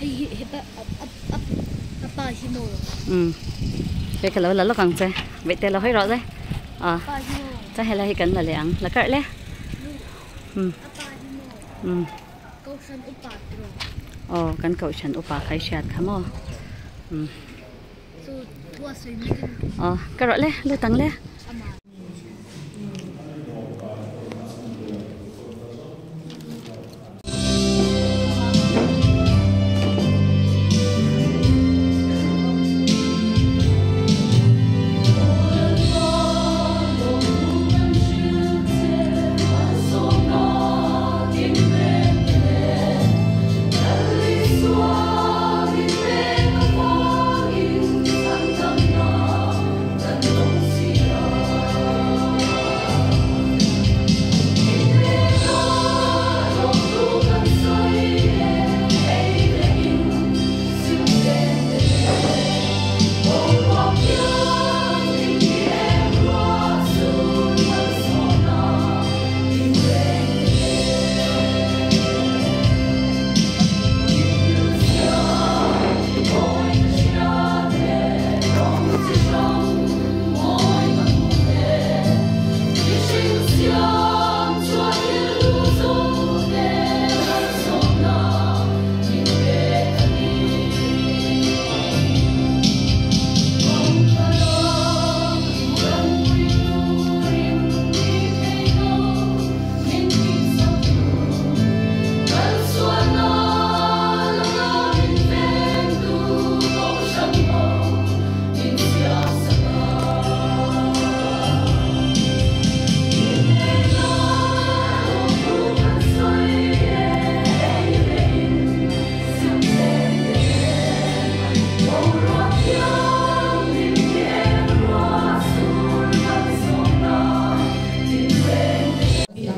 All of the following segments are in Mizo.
Hei hi hepa a pa hi maw? Um hei ka lo la lawk ang che vaih te lo hawi rawh le aw chuan helai hi kan la leh ang la karh le um um aw kan kohhran upa kha i hriat kha maw um aw ka rawh le lut ang le.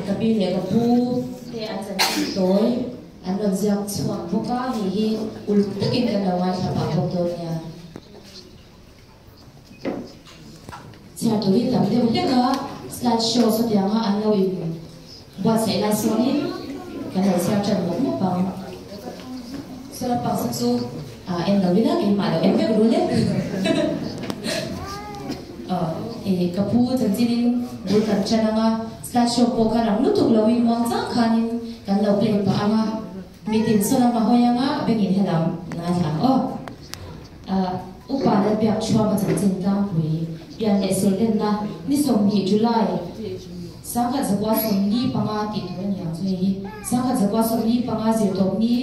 Ka pi leh ka pu te an chanchin tawi an rawn ziak chhuak bawk a, hei hi uluk takin kan lo ngaithla pah bawk dawn nia. Chhiar tur hi tam deuh hlek a, slide show sawtianga an lo in buatsaih lai sawnin kan lo chhiar tan mawp mawp ang. Solar park sa chu en lo ila keimah lo en vek rul e. Ka pu chanchinin bul kan tan ang a, slide show pawh kha rang lutuk loin muang chang khanin kan lo play pah ang a, mitin saw lam a hawi ang a, bengin helam ngaithla ang aw. Upa Lalbiak Chhuama chanchin tlangpui pian leh seilenna ni 20 July 1945 tih tur a ni ang chu hei hi. 1945 zirtawp ni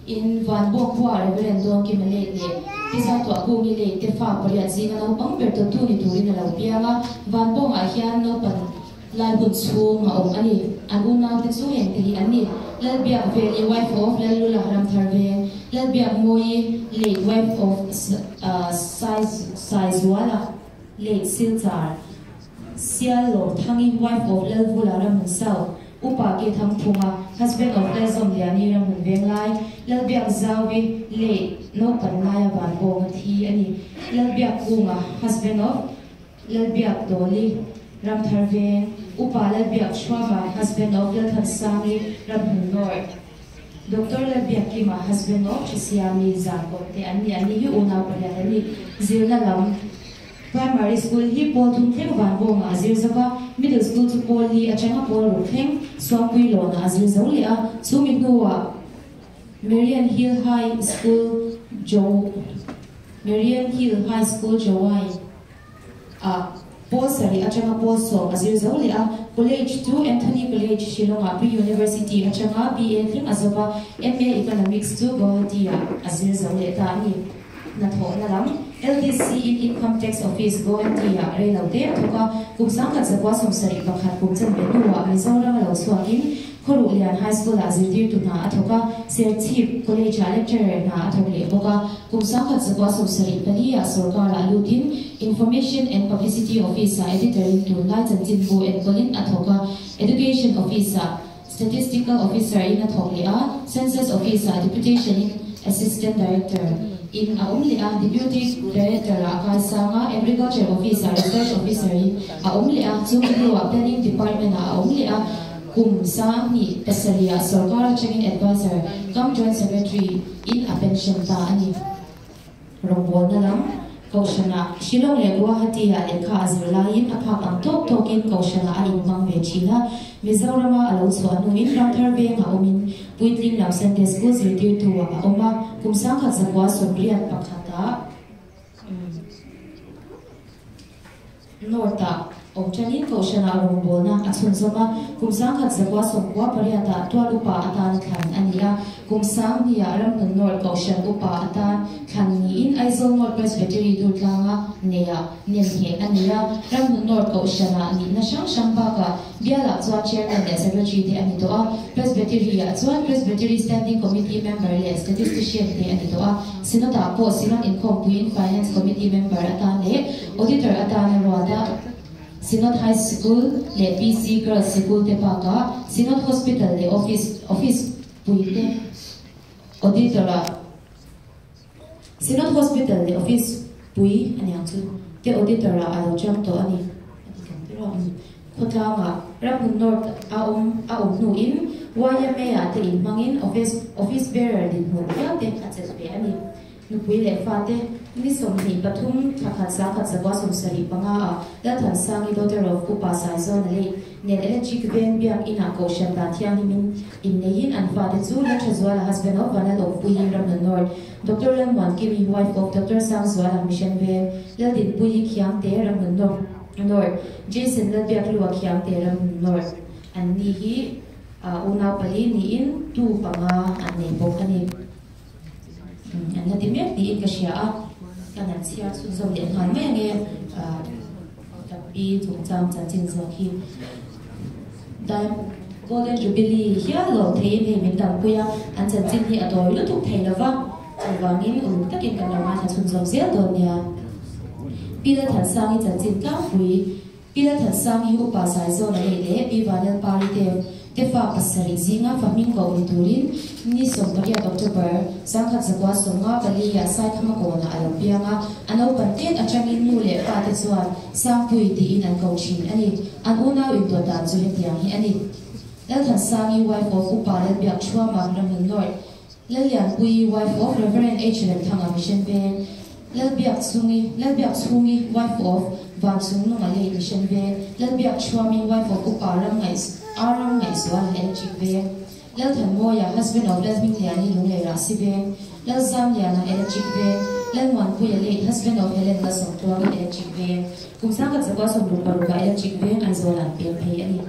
in Vanbawk khua Reverend Dawngkima late leh Pisa Tuahkungi late te fa pariat zinga naupang ber tawttu ni turin a lo piang a, Vanbawngah hian naupan Lai hun chhung a awm a ni. An unaute chu hengte hi an ni, Lalbiak Veli, wife of Lallula Ramthar Veng, Lalbiak Mawii, late wife of Saizuala, late Silchar, Sial Lawmthangi, wife of Lalvula Ramhun South, Upa Ke Thangphunga, husband of Lalzawmliani Ramhun Venglai, Lalbiak Zauvi, late Naupan Laia Vanbawnga thi a ni, Lalbiak Kunga, husband of Lalbiak Dawli, Ramthar Veng, Upa Lalbiak Chhuama, husband of Lalthansangi, Ramhmun North, Doctor Lalbiak Kima, husband of Thasiami, Zarkawt te an ni. An ni hi unau pariat an ni. Zirna lam, Primary School hi pawl thum thleng Vanbawngah a zir zo va, Middle School chu pawl li atanga pawl ruk thleng Suangpui Lawnah a zir zo leh a, chumi hnuah Marian Hill High School Jo Marian Hill High School Jowai ah pawl sarih atanga pawl sawm a zir zo leh a, College chu Anthony College Shillong ah Pre-University atanga BA thleng a zo va, MA Economics chu Guwahati ah a zir zo leh ta a ni. Hnathawhna lam, LDC in Income Tax Office Guwahati ah rei lo te a thawk a, kum 1971 kum chanve hnuah Mizoram a lo chhuakin Khawruh Lian High School-ah zirtirtu hna a thawk a, Serchhip College-ah lecturer hna a thawk leh bawk a. Kum 1974-ah sorkarah lutin Information and Publicity Office-ah editor-in tunlai chanchinbu enkawlin a thawk a, Education Office-ah Statistical Officer-in a thawk leh a, Census Office-ah Deputation-in Assistant Director-in a awm leh a, Deputy Director-ah a kaisang a, Agriculture Office-ah Research Officer-in a awm leh a, chumi hnuah Planning Department-ah a awm leh a. Kum 2007 ah sorkar atangin Adviser cum Joint Secretary in a pension ta a ni. Rawngbawlna lam Kohhranah Shillong leh Guwahati ah lehkha a zir laiin a phak ang tawk tawkin Kohhranah a inhmang ve thin a. Mizorama a lo chhuah hnuin Ramthar vengah awmin Puitling lam Sunday School zirtirtu ah a awm a, kum 1981 ah North-ah awm ṭanin Kohhranah rawngbawlna a chhunzawm a, kum 1998 ah tual upa atan thlan a ni a, kum 2000 ah Ramhmun North Kohhran upa atan thlan niin Aizawl North Presbytery Durtlanga neiah nemngheh a ni a, Ramhmun North Kohhranah nihna hrang hrang bakah Bialah chuan Chairman leh Secretary te a ni tawh a, Presbytery-ah chuan Presbytery Standing Committee member leh Statistician te a ni tawh a, Synod-ah pawh Synod inkhawmpuiin Finance Committee member atan leh Auditor atana ruat a, Synod High Sikul leh PC Girls Sikul te bakah Synod Hospital leh Office Office pui te Auditor-ah Synod Hospital leh Office pui a niang chu te Auditor-ah a lo chang tawh a ni a ti kan tir a. Khawtlangah Ramhmun North a awm a awm hnuin YMA-ah te inhmangin Office Office Bearer dinhmun viau te a chelh ve a ni. Nupui leh fate, ni 23 thla khat 1975 ah Lalthansangi daughter of Upa Saizawna lei nen Electric Veng biak inah Kohhran dan thianghlimin inneiin an fate chu Lalthazuala husband of Vanal Awmpuii Ramna North, Doctor Lalmuankimi wife of Doctor Sangzuala Mission Veng, Laldinpuii Khiangte Ramna North, Jason Lalbiaklua Khiangte Ramna North an ni hi unau pali niin tu panga an nei bawk a ni. An la ti mek tiin ka hria a, ka han chhiar chhunzawm leh nghal mai ange ka pi chungchang chanchin zawk hi. Dai Golden Jubilee hial lo theiin hei min dampui a, an chanchin hi a dawi lutuk thei lo va, chuvangin uluk takin kan lo ngaithla chhunzawm zel dawn nia. Pi Lalthansangi chanchin tlangpui. Pi Lalthansangi upa Zaizawna leh leh Pi Vanlalpari te te fa pasarih zinga fa hming koh ni turin ni 18 October 1954 ah Saikhama kawnah a lo piang a, a naupan tet atangin nu leh pa te chuan Sangpui tiin an ko thin a ni. An unau intuah dan chu hetiang hi a ni. Lalthansangi wife of Upa Lalbiakchhuama Ramhun North, Lallianpuii wife of Reverend H Remthanga Mission Veng, Lalbiakchhungi Lalbiakchhungi wife of Vanchungnunga Lei Mission Veng, Lalbiakchhuami wife of Upa Ramngaih R Ramngaihzuala Electric Veng, Lalthanmawia husband of Lalhmingliani Lunglei Rahsi Veng, Lalzamliana Electric Veng, Lalmuanpuia Lei husband of Helen Lalsawmtluangi Electric Veng, Kum 1966 ah Electric Veng Aizawl ah an peng phei a ni.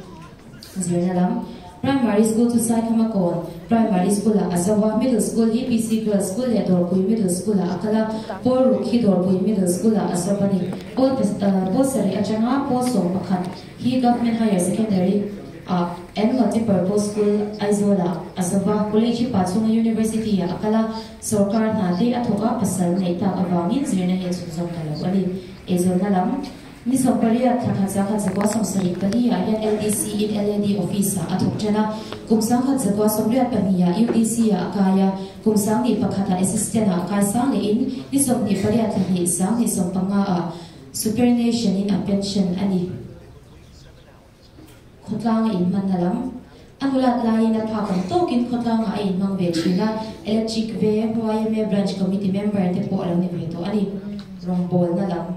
Zirna lam, Primary School chu Saikhama Kawn Primary School-ah a zo a, Middle School hi PC Girls School leh Dawrpui Middle School-ah a kal a, Pawl ruk hi Dawrpui Middle School-ah a zawp a ni. Pawl pawl sarih atanga pawl 11 hi Government Higher Secondary ah and Multipurpose School Aizawl-ah a zo va, College hi Pachhunga University-ah a kal a, sawrkar hna te a thawk a, pasal neih tak avangin zirna hi a chhunzawm ta lo a ni. Eizawnna lam. Ni 18 thla khat 1974 ah hian LDC in LAD office ah a thawk ṭan a, kum 1982 ah UDC ah a kai a, kum 2001 ah assistant ah a kai sang leh in ni 28 thla hnih 2015 ah Supernation in a pension a ni. Khawtlang a inhmanna lam a nulat laiin a phak ang tawkin khawtlangah a inhmang ve thin a, Electric Veng YMA Branch Committee member te pawh a lo ni ve tawh a ni. Rawngbawlna lam.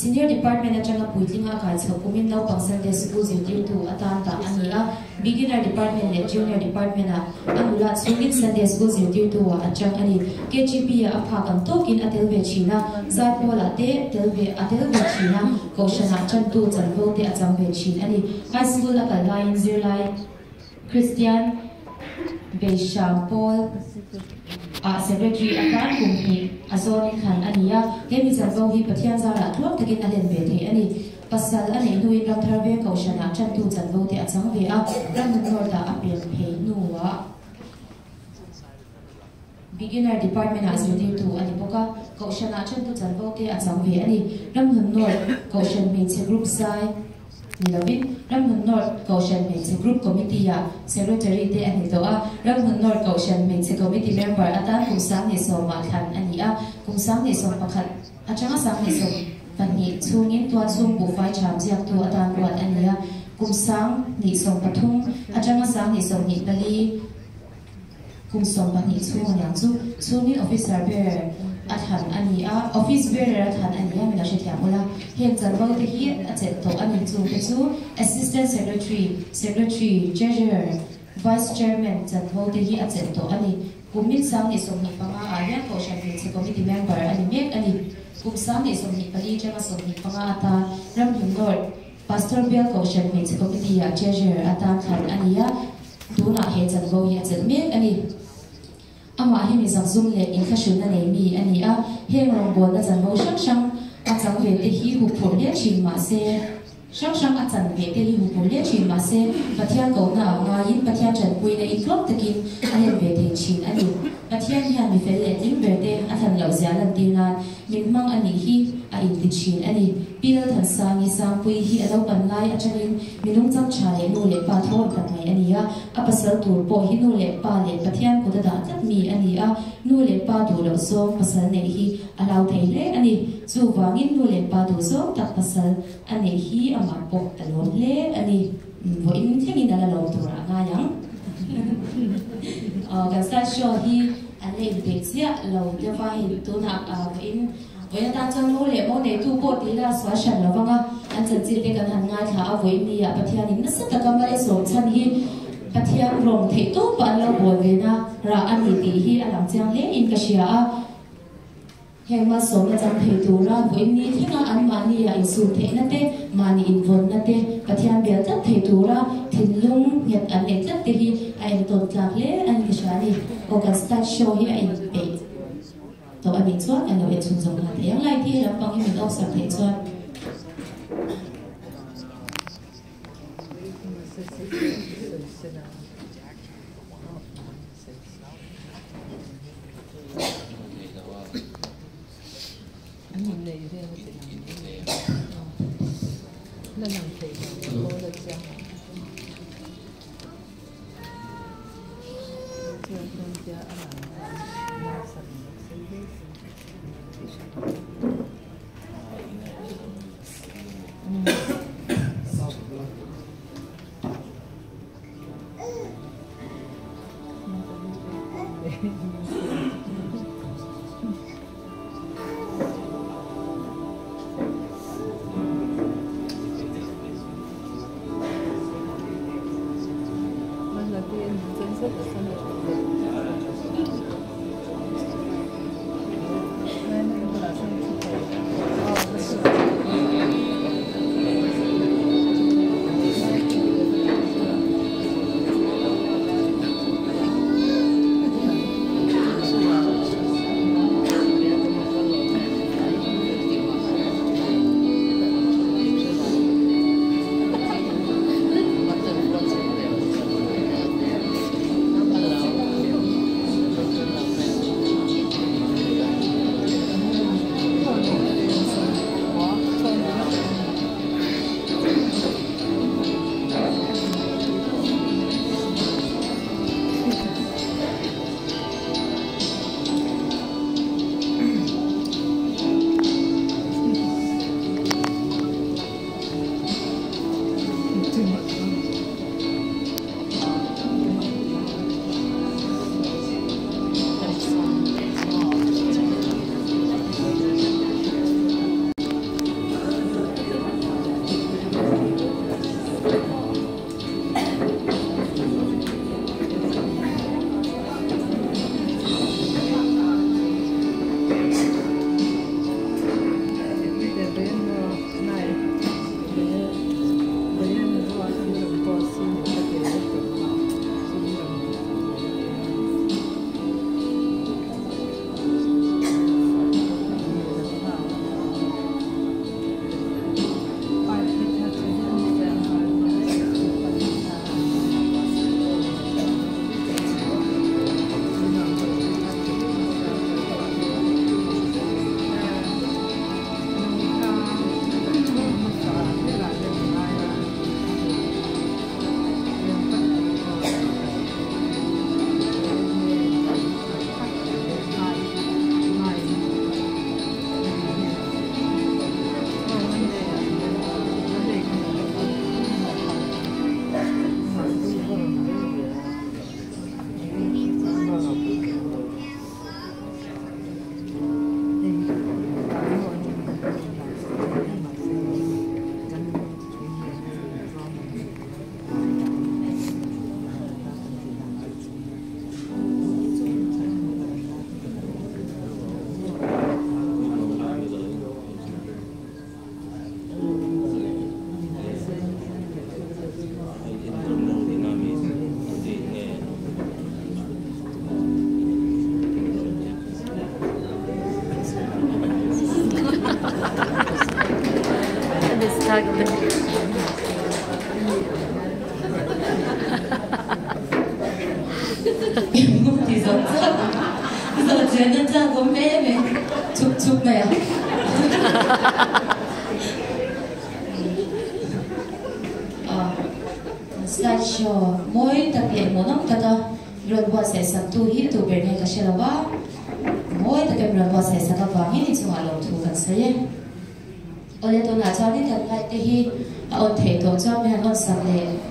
Senior Department atanga puitlinga a kai chhoh kumin naupang Sunday Sikul zirtirtu atan dah a ni a, Beginner Department leh Junior Department-ah a nula chhungin Sunday School zirtirtu ah a chang a ni. KGP-ah a phak ang tawkin a tel ve thin a, Zaipawlah te tel ve a tel ve thin a, Kohhranah chantu chanvo te a chang ve thin a ni. High School a kal laiin zirlai Kristian Beihram Pawl ah Secretary atan kum hnih a zawnin thlan a ni a, he mi chanvo hi Pathian zarah tluang takin a len ve thei a ni. Pasal a neih hnuin Ramthar Veng Kohhranah chantu chanvo te a chang ve a, Ramhmun North-ah a pen phei hnuah Beginner Department-ah zirtirtu a ni bawk a, Kohhranah chantu chanvo te a chang ve a ni. Ramhmun North Kohhran Hmeichhe Group zai ni lovin Ramhmun North Kohhran Hmeichhe Group Committee-ah Secretary te a ni tawh a, Ramhmun North Kohhran Hmeichhe Committee member atan kum 2010 ah thlan a ni a, kum 2011 atanga 2012 chhungin tualchhung buhfai ṭham ziaktu atan ruat a ni a. Kum 2013 atanga 2024 kum 12 chhung aniang chu chhungin officer ber a thlan a ni a, office bearer a thlan a ni a, min lo hrethiam ula. Heng chanvo te hi a chelh tawh a ni chung te chu Assistant Secretary, Secretary, Treasurer, Vice Chairman chanvo te hi a chelh tawh a ni. Kum min 2025 ah hian Kohhran Hmeichhe Committee member a ni mek a ni. Kum 2024 atanga 25 atan Ramhlun North Pastor Bial Kohhran Hmeichhe Committee ah Treasurer atan thlan a ni a, tunah he chanvo hi a chelh mek a ni. Amah hi mi zakzum leh inthlahrunna nei mi a ni a, heng rawngbawlna chanvo hrang hrang a chang ve te hi huphurh hle thin mah se, hrang hrang a chan ve te hi huphurh hle thin mah se, Pathian kohna ah ngaiin Pathian tanpuina in tlawm takin a hlen ve thei thin a ni. Pathian hian mi fel leh tling ber te a thlan loh zia lantir nan min hmang a nih hi a inti thin a ni. Pi Lalthansangi Sangpui hi a naupan lai atangin mi nungchang tha leh nu leh pa thawn tak mai a ni a, a pasal tur pawh hi nu leh pa leh Pathian kut a dah tlat mi a ni a, nu leh pa duh loh zawng pasal neih hi a hlau thei hle a ni. Chuvangin nu leh pa duh zawng tak pasal a neih hi amah pawh a lawm hle a ni. Vawiin thlengin a la lawm tur a ngai ang. Kan slide show hi an la inpeih chiah lo deuh va, hei tunah vawiin vawiin atan chuan mo leh mo neitu pawh tih ila sual hran lo vang a, an chanchin te kan han ngaithla a, vawiin ni ah Pathianin nasa taka mal a sawm chhan hi Pathian rawng theih tawpah an lo bawl ve na rah a ni tih hi a lang chiang hle in ka hria a. Heng malsawmna chang thei tura vawiin ni thlenga anmahni ah insum theihna te, mahni invawnna te, Pathian bel tlat thei tura thinlung nghet an nei tlat te hi a entawn tlak hle a ni ka hria a ni. Aw kan slide show hi a inpeih tawh a nih chuan kan lo en chhun zawm nghal thei ang. Light hi lampang hi min off sak theih chuan. Ti zawk zawk zawk chen a chak awm em em chuk chuk mai a. Slide show mawi tak leh hmuhnawm taka rawn buatsaih sak tu hi tu ber nge ka hre lo a, mawi takin rawn buatsaih sak avangin inchungah lawmthu kan sawi e. Awle tunah chuanin kan light te hi a on theih tawh chuan min han on sak leh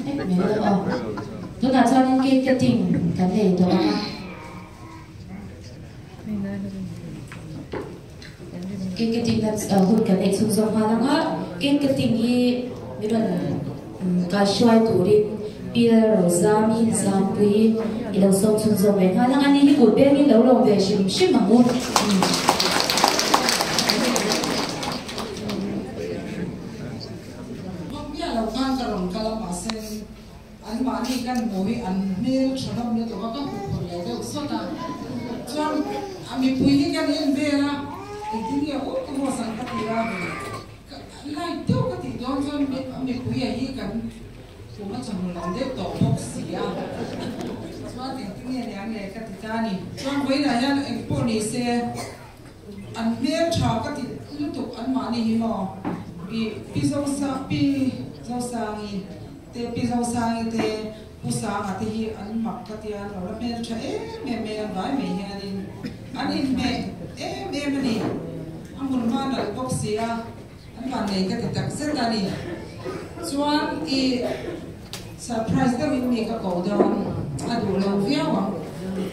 mek mai lo aw. Tunah chuanin cake cutting kan nei tawh ang a. Cake cutting na hun kan neih chhung zawk nghal ang a. Cake cutting hi min rawn kaihruai turin Pi Lalrozami Zampui i lo sawm chhun zawk leh nghal ang a. Ani hi kut bengin lo lawm ve hrim hrim ang u. Hmawk miah lo khan ka rawn kal a mahse anmahni kan hmuh hi an hmel tha hlawm lutuk a ka hmuh phawt leh deuh sawt a chuan a mipui hi kan en vel a engtin nge aw ka haw sang ka ti a light deuh ka tih dawn chuan a mipui a hi kan kum a chawhnu lam deuh tawh bawk si a chuan engtin nge niang le ka ti ta a ni chuan vawiinah hian engpawh ni se An hmel tha ka ti lutuk anmahni hi maw i Pi Zosa Pi Zosangi te Pi Zosangi te Pu Sanga te hi an mak ka tia an lo la hmel tha em em mai an vai mai hianin an inhmeh em em a ni a hmun hma nalh bawk si a an vannei ka ti tak zet a ni chuan i surprise deuhin mi ka ko dawn a duh lo viau ang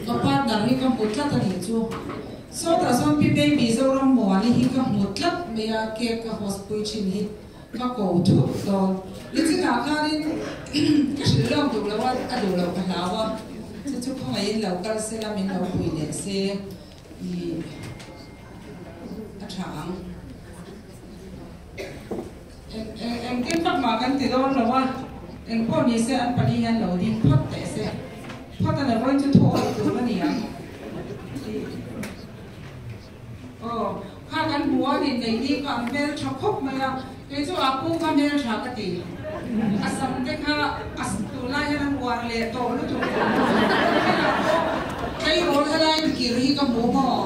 ka partner hi ka hmu tlat a nih chu. Sawtah chuan Pi Baby Zoram Muani hi ka hmu tlat mai a, cake ka host pui thin hi ka ko thut dawn. Nichinah khanin ka hrilh lawk duh lo a, a duh loh ka hlau a, chu chu khawngaihin lo kal se la min lo pui leh se i a tha ang. Engtin vak mah kan ti dawn lo a, engpawh ni se an pali hian lo ding phawt teh se. Phawt a la vawiin chu thaw awih tur a ni ang tih. Aw, kha kan hmu a ni nei ni kha an hmel tha khawp mai a, kei chu a pu kha hmel tha ka ti. A sam te kha a tunlai hian an uar leh tawh lutuk. Helah pawh tleirawl helai kir hi ka hmu maw?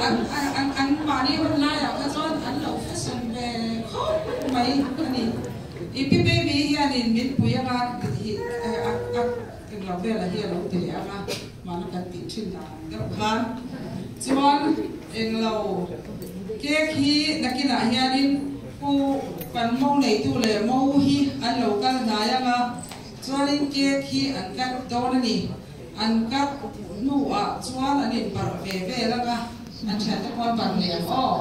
An an an mahni hun laiah kha chuan an lo fashion ve khawp mai a ni. I pi baby hianin min pui anga hi a a Englo vela hi a lo ti leh ang a, mahna kan tih thin dan ang deuh khan chuan englo cake hi nakinah hianin pu kan mo neitu leh mo hi an lo kal hnai ang a, chuanin cake hi an cut dawn a ni. An cut hnuah chuan an inbarh ve vel ang a, an thiante pawh an barh leh ang aw.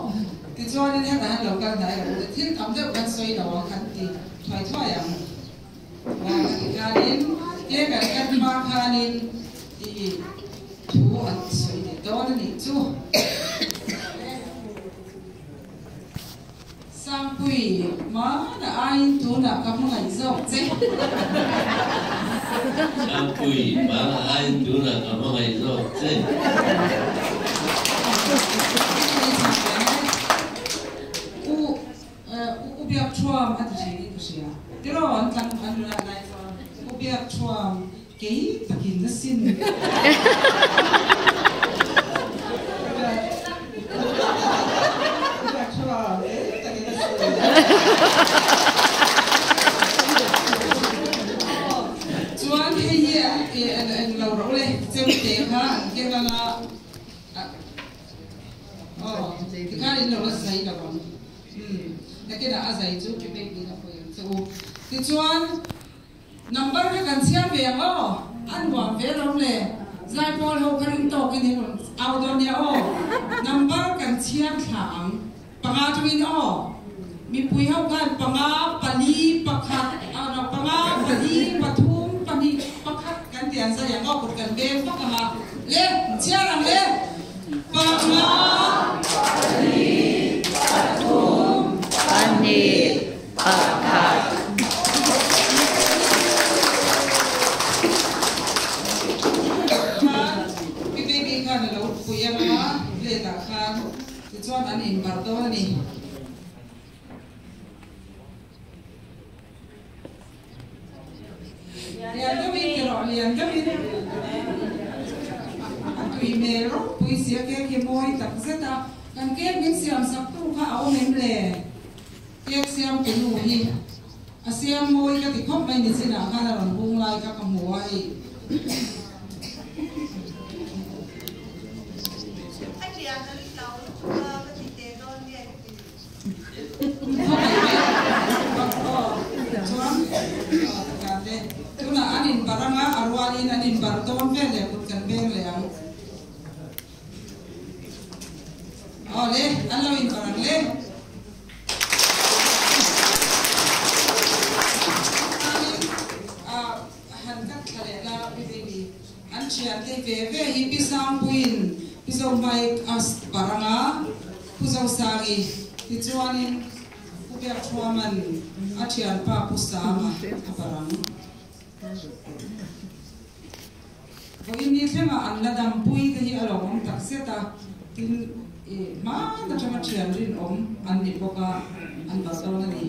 Tichuanin hetah hian lo kal hnai rawh u le, thil tam deuh kan sawi lo ang kan ti thuai thuai ang. Khanin ke kan kan hma khanin i thu an sawi leh dawn a nih chu. Sangpui, Hmana aiin tunah ka hmangaih zawk che. Sangpui, Hmana aiin tunah ka hmangaih zawk che. U U Biak Thuam a ti thin in ka hria. Tiraw an tlang an nula lai chuan U Biak Thuam kei takin na sin. U Biak Thuam kei takin na sin. Chuan hei hi an englo ro le chemte kha an keng anga. Aw, tikhan in lo la zai lo ang. Umm, nakinah a zai chu pi pek in a pui ang che u. Tichuan, number kha kan chhiar ve ang aw, a nuam ve lawm le. Zaipawl ho kha ring tawkin in rawn au dawn nia aw. Number kan chhiar thla ang, panga tangin aw. Mipui ho khan panga, pali, pakhat, panga, pali, pathum, pahnih, pakhat kan ti an zai ang aw, kut kan beng vak ang a. Le, chhiar ang le. Panga, pali, pathum, pahnih, pakhat. Khan, pi baby khan a lo pui ang a, plate ah khan tichuan an inbarh dawn a ni. lian deuhin a tui hmel ropui sia cake hi mawi tak zet a, kan cake min siam sak tu kha a awm em le? Cake siam tu nu hi a siam mawi ka ti khawp mai nichinah khan a rawn hung lai kha ka hmu a hei. A lian an hlau lutuk a ka ti teh dawn nge ka ti. Chuan tunah an inbar anga a rualin an inbar dawn vel leh kut kan beng leh ang. Aw le, an lo inbar ang le. Han kat thla leh la Pi Baby. An thiante ve ve hi Pi Sangpuiin Pi Zohmai a bar anga Pu Zosangi tichuanin Pu Biakthuaman a thianpa Pu Sanga a bar ang. Vawiin ni thlengah an la dampui te hi a lo awm tak zet a, tin i hman atanga thian rinawm an ni bawk a, an bar dawn a ni.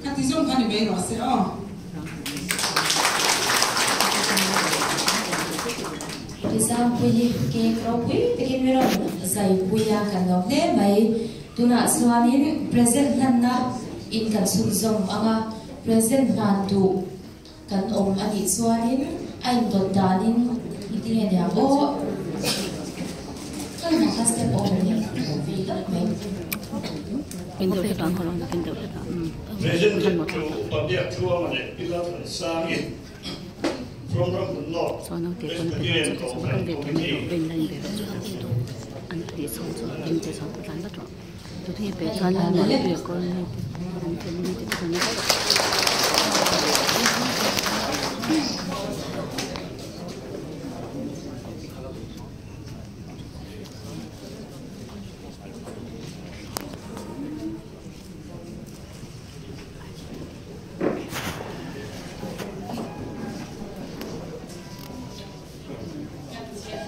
Khati zawng kha ni mai rawh se aw. Rizangpuii cake ropui takin min rawn zaipui a kan lo hle mai. Tunah chuanin present hlanna in kan chhunzawm ang a, present hlan duh kan awm a nih chuanin a indawt danin engtin nge niang aw. Ka lamah khan step a awm em ni? Ve deuh mai. President chu Upa Biakthuama leh Pi Lalthansangi from Ramhmun North Presbyterian Kohhran Committee.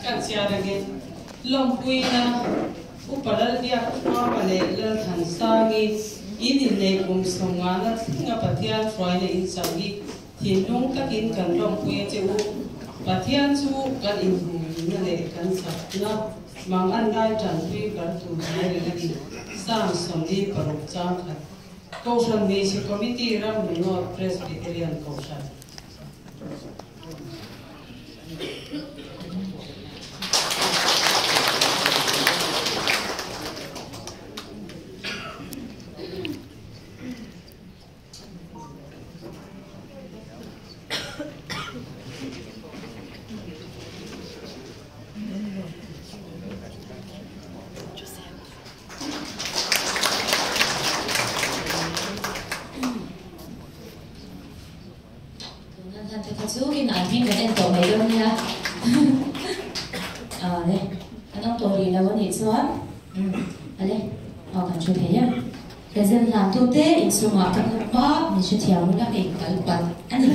Kan chhiar angin lawmpuina Upa Lalbiakthuama leh Lalthansangi in inneih kum sawmngana thlenga Pathian hruaina in chauh hi thinlung takin kan lawmpui a che u. Pathian chu kan inhumhimna leh kan chakna Mang an lai tanpui kal tur hnai reng a ni. Psalm 46 chang khat. Kohhran Hmeichhe Committee Ramri North Presbyterian Kohhran. Tuna hlan te kha chu in an hming kan en tawh mai dawn nia. Ale, an awm tawh rih lo a nih chuan ale, aw kan hre thei em. Present hlan tute inchungah ka hmu hma min hrethiam ula hei kal palh a ni.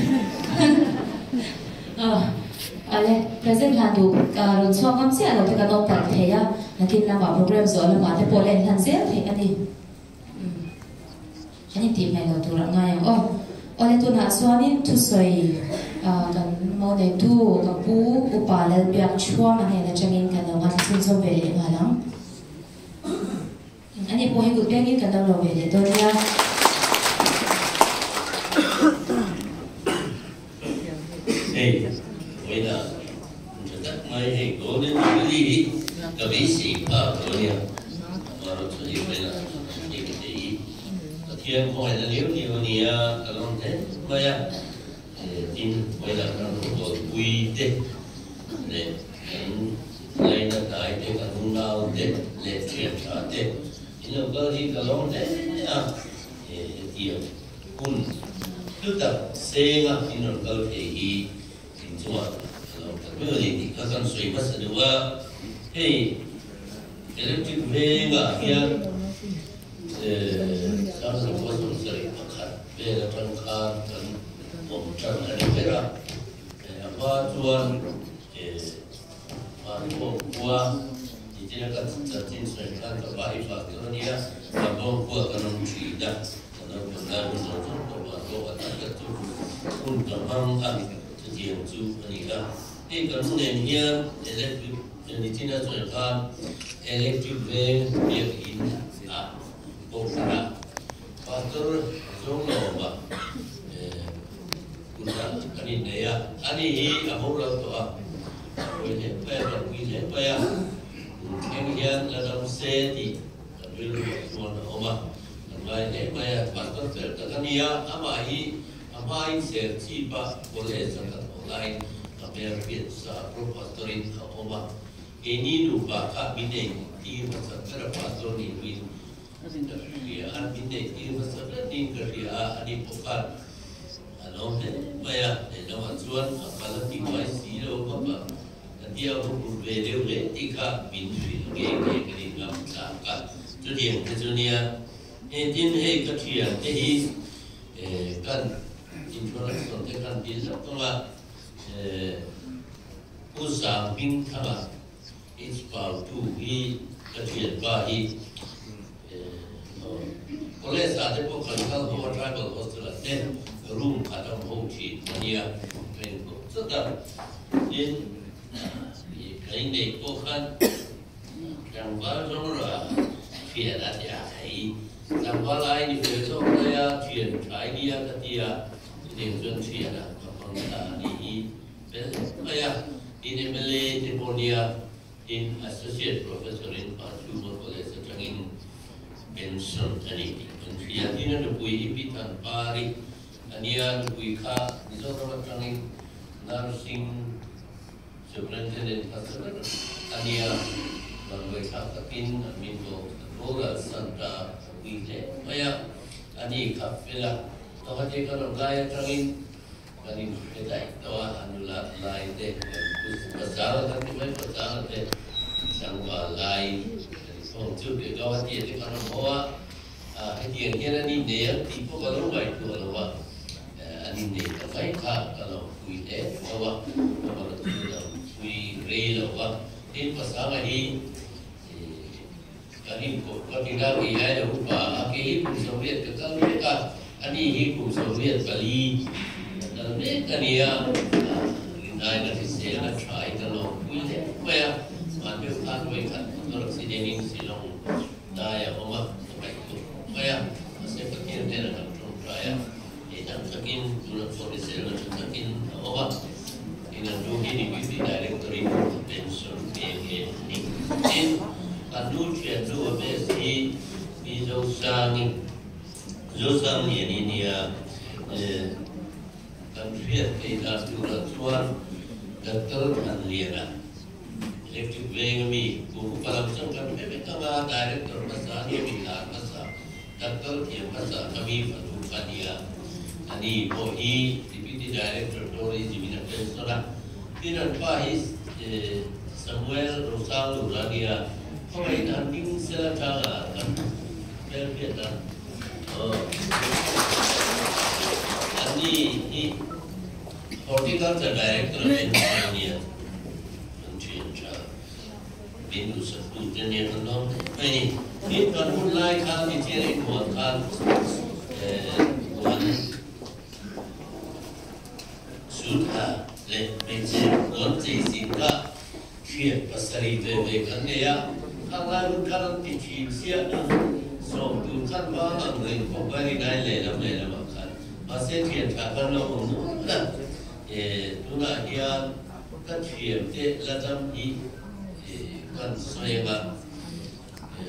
Ale, present hlan duh rawn chhuak ngam chiah lo te kan awm palh thei a, nakin lamah program zawh lamah te pawh la inhlan zel theih a ni. An intih hmel lo tur a ngai ang aw. Awle tunah chuanin thusawi kan mo neitu ka pu Upa Lalbiak Chhuam a hnen atangin kan lo ngaithla chhunzawm ve leh nghal ang. Ani pawh hi kut bengin kan lo lo ve leh dawn nia. Hei, vawiinah tha tak mai hei Golden Jubilee hi ka beisei phak lo a nia. Amaherawhchu hei vawiinah hei ka thei hi Pathian khawngaihna liau liau a nia ka lawm hle mai a. Tin, vawiinah kan rawngbawlpui te leh kan ngaina hnai te, kan unau te leh thian tha te in lo kal hi ka lawm hle a. Hetiang hun hlu tak senga in rawn kal thei hi in chungah Ka lo tak meuh a ni tih kha kan sawi hmasa deuh a, hei electric vengah hian Sangzakua 71 vel atang khan kan awm tan a ni ber a, a hma chuan Vanbawng khua nichina ka chanchin sawi khan ka pa hi pastor a nia, Vanbawng khua kan awm thin a, kan naupang lai hun zawng zawng pawh Vanbawng a tam tak chu hun ka hmang a. Chutiang chu a ni a, hei kan nu nen hian electric nichina chuan khan electric veng biakinn ah kohhran ah pastor zawng lawm a kutah kan innei a, ani hi a boral tawh a, a pawi hle mai a, kan pui hle mai a, kum thleng hian la dam se tih kan rilru ah chuan a awm a, kan ngai hle mai a, pastor fel tak a ni a, amah hi A hmain Serchhipa College a ka thawh laiin ka hmel hriat sa Professor-in a awm a, keini nupa kha min nei tir hmasa ber a Pastor nih hnuin ka hria a, min nei tir hmasa ber niin ka hria a, ani pawh khan a lawm hle mai a, lehlamah chuan a kal a ti mai si lo bawk a, ka tia va hmu ve deuh hle tih kha min hrilh nge nge ka nih ngam tlak a, chutiang te chu nia, engtin hei ka thiante hi Kan introduction te khan dil zauh thung a, Pu Zang Hming Thanga Inspal tu hi ka thianpa hi College ah te pawh kan kal ho a Tribal Hostel ah te room khat a awm ho thin a nia, ka inkhawp chawt a, tin ka inneih pawh khan tlangval zawng erawh a thian a ti a thei. Tlangval ai ni fel zawk mai a, thian tha i nia ka ti a, chutiang chuan thian a ka hmang ta a nih hi fel mai a, tin mla te pawh nia, tin Associate Professor in Pachuba College atangin pension a ni tih kan hria, tin a nupui hi Pi Thanpari a nia, nupui kha Mizoram atangin nursing Superintendent hmasa ber a nia, vanvaithlak takin an min bawk a boral san ta a pui hle mai a, a ni kha fel a, Guwahati kan awm lai atangin kan inhre daih tawh a, a nulat lai te kan pasal kan ti mai pasal te tlangval lai kan inkhawm chu ke Guwahati ah te kan awm ho a, hetiang hian an innei ang tih pawh ka lo ngaihtuah lo a. An innei ta mai kha ka lo pui hle tho a, ka va chu lo pui rei lo va. Tin, Pasanga hi kan inkawp ka ti na kei ai lo upa a, kei hi kum 88 ka kal mek a, ani hi kum 84 ka kal mek a ni a, rinai ka hrisel a tha i ka lo pui hle mai a, mahni khan vawikhat motor accident in Shillong dai a awm a, ka ngaihtuah mai a, mahse Pathian hnenah kan tawngtai a. Hei dang takin tuna pawh ni zel na tha takin a awm a, in an nu hi Deputy Director in a pension nghe nghe a ni. Tin, an nu thiannu a best hi Pi Zosangi, Zosangliani nia kan hriat theih dan turah chuan Doctor Thanliana, Electric Veng ami kum upa lam chuan kan hre vek anga Director hmasa a nia mi lar hmasa. Doctor thiam hmasa ka mi fanu ka nia, ani pawh hi Deputy Director Tourism in a pension a, tin an pa hi Samuel Rosanglur a nia, khawngaihin an hming sel atanga kan hmelhriat a, ani hi Horticulture Director a pension a nia, kan thian tha. Min duhsak tu te nen an lawm hle mai ni. Tin, kan hun lai khan Mithian inhuan khan puan sutha leh hmeichhe puan chei zin kha hriat pasarih ve ve kan nei a. Khang lai hun khan an ti thin chiah a, sawm tur khan vang ang reng khawp a rinai lehlam lehlamah khan. Mahse, thian tha khan lo awm nual a, tunah hian Ka thiamte la dam hi kan sawi anga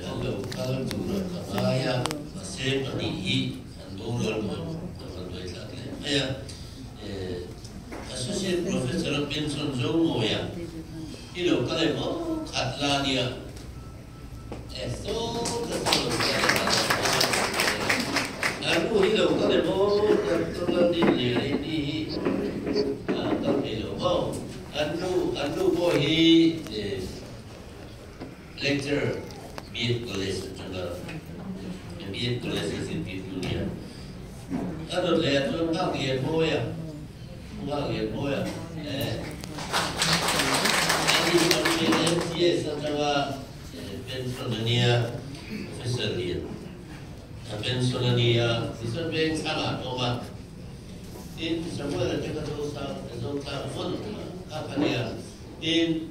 an lo kal tura ka ngai a, mahse pahnih hi an boral dawn ka rawn dawi thlak leh mai a. Associate Professor a pension zo mawi a, i lo kal em aw khat la nia. Saw ka saw lo kal em aw an nu hi lo kal em aw Doctor Laldin Liani hi kal thei lo maw an nu. hi lecturer B.Ed College atanga B.Ed College a zirtirtu nia. A dawt leh ah chuan Nghak Lian Mawia, Nghak Lian Mawia eh ani hi kan hriat MCS atanga pension a nia, Professor Lian a pension a nia, tichuan Vengthlang ah a awm a, tin Samuel-a te kha Zosang Zotlang hmun kha kha nia, tin.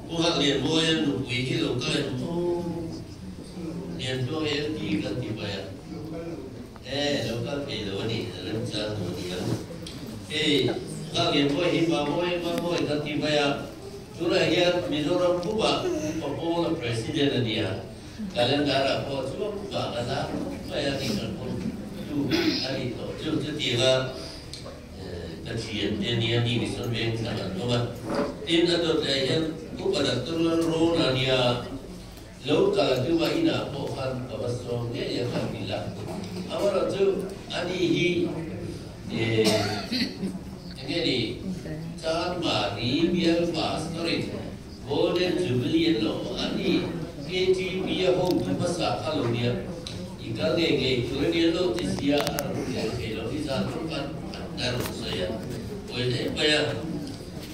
Pu Haklianmawia nupui hi lo kal em aw? Liantluang LT kan ti mai a. E, lo kal thei lo a ni, a remchang lo a ni ang. Hei, Haklianmawia hi Mamawi Mamawi kan ti mai a, tunah hian Mizoram pumah Upa Pawla President a ni a, calendar-ah pawh chuang vang a lar khawp mai a ni kan pawm tu a ni tawh chu chutianga Ka thian te nia mi Mission Veng thlang an awm a, tin a dawt leh hian Upa Doctor Lalrawn a nia lo kal a tum a inah pawh khan ka va sawm ngei a ka ti la, amaherawh chu ani hi enge ni Chanmari bial pastor-in Golden Jubilee an lo awm a, ani KTP a hotu hmasa kha lo nia, i kal ngei ngei tur a nia lo ti sia a rawn tel thei lo hi zan rawng khan a rawn sawi a, pawi hle mai a,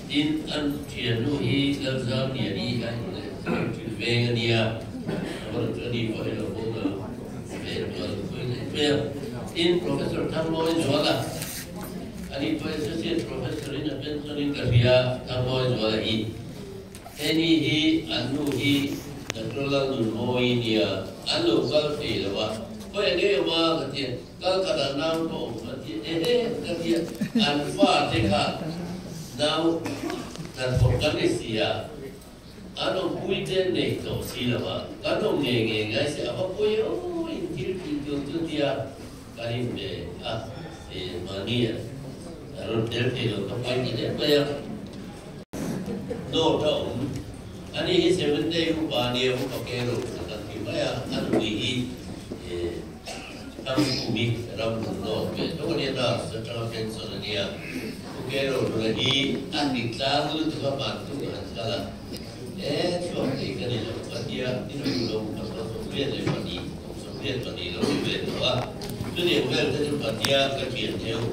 tin an thiannu hi Lalzamliani a in leh thil veng a nia, a rawn chu ani pawh hi lo bo lo ve tual pawi hle mai a, tin Professor Thangmawi Zuala ani pawh Associate Professor in a pension in ka hria Thangmawi Zuala hi. Heni hi an nu hi Doctor Lalnunmawi nia an lo kal thei lo a, khawi a ngei awm a ka ti a, kal khat ah nau ka awm a ti a, ehe ka ti a, an fa te kha nau hnathawk kan ni si a, an awmpui te nei tawh si lo a, kan awm ngei ngei ngai se a va pawi aw in thil tih tur chu tia kan inbe a, mahni a rawn tel thei lo ka pawi ti hle mai a. Note a awm. Ani hi Seventh Day upa nia upa Kero a kan ti mai a, a nupui hi Thangkhumi ram hmun note ve tho a nia, nurse atanga pension a nia. Pu Kero nula hi a ni tlang lutuk a vantu a han kal a, e chhuak thei ka ni lo ka tia, i lo lo upa tawh 82, 82 lo ni ve tawh a, chutiang vel te chu Patia ka thian theuh.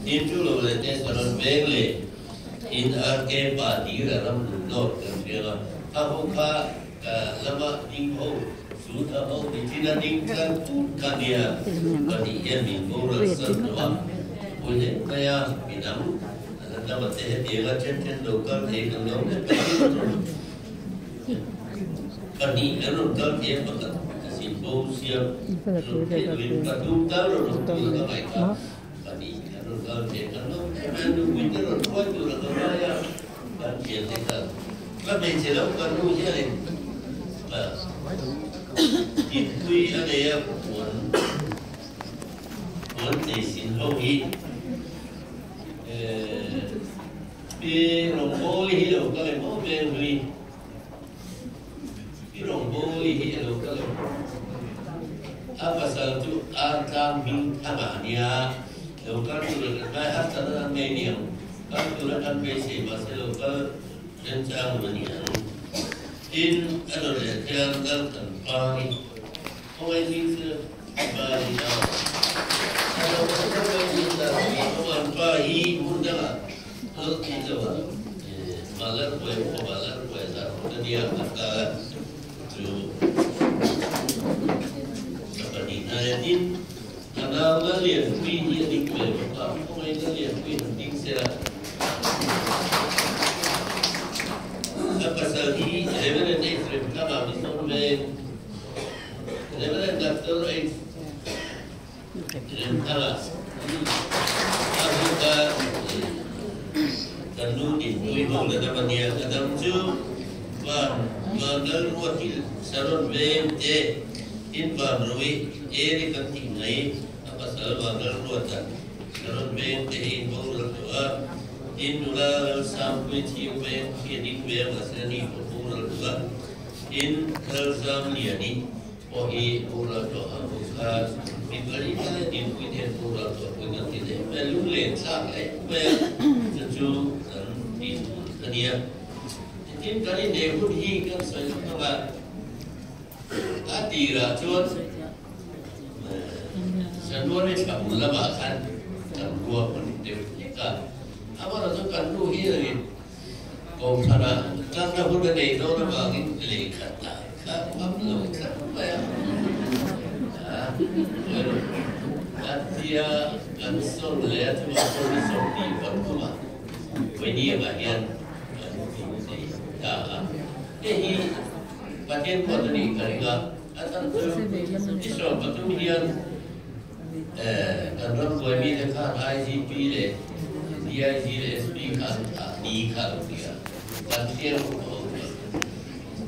Tin chu lo leh te saron veng leh In RK pa dir a ram nun dawt kan hriang a, kha ho kha ka lama ding ho chu tha ho ni thin a ding tlang put kha nia ka tih hian min boral san tawh a, pawi hle mai a, midang a la dam a che hetiang a then then lo kal thei kan lo hle mai pahnih kan rawn kal thei a pakhat ka sin bo siam rawn thei loin pathum tal rawn awm tur a ka ngaih kha. Pahnih an rawn kal thei kan lo em em nupui te rawn hruai tur a ka ngai a, kan thian te khan ka hmeichhe lo kan nu hianin thingpui a nei a puan puan chei sin ho hi pi rawngbawli hi lo kal em aw veng hlui pi rawngbawli hi a lo kal em. A pasal chu ar tlang hming thang ah nia, lo kal tur a kan ngai harsat a kan ngei niang, kal tur a kan beisei mahse lo kal remchang lo ni ang. Tin, a dawt leh thiang kal kan pa hi khawngaih zing se pa hi a a lo kal khawngaih zing ta an pa hi hmun dangah lawt thei lo a, Malar puai upa Malar puai zar hmun a nia an kal a. Chu ka pahnih hnaia tin a nau la lianpui hi a ding ve bawk a, khawngaih la lianpui han ding se la. Ka pasal hi Reverend H Remthanga mi sawm veng, Reverend Doctor H Remthanga a buk a, kan nu dinpui ho la dam a nia, a dam chu van van lal ruatil Saron veng te in van rui eri kan tih mai a pasal van lal ruata Saron veng te hi in boral tawh a, tin nula lal Sangpui chhing veng khi a ding ve a mahse a ni pawh boral tawh a, tin lal Zamliani Pawh hi boral tawh ang u kha mi pali te dinpui te hian boral tawh pawhin kan ti hle mai a, lunglen thlak hle mai a, chu chu kan tih tur a nia. Kan in nei hun hi kan sawi lawk ang a, a tirah chuan January thla bul lamah khan kan ruahman deuh hlek a, amaherawhchu chu kan nu hianin Kohhranah kalna hun a nei dawn avangin lehkhat ah kha ngam lo tlat mai a, a tia kan sawn leh a chungah sawn i sawm tih pathum a, Vawinia hian kan inneih ta a. Hei hi Pathian ruat a nih ka ring a, a chhan chu Israel pathum hian kan ram buai mite khan IGP leh DIG leh SP kha an thlah ni kha a lo ti a, kan hriat hun a awm lo.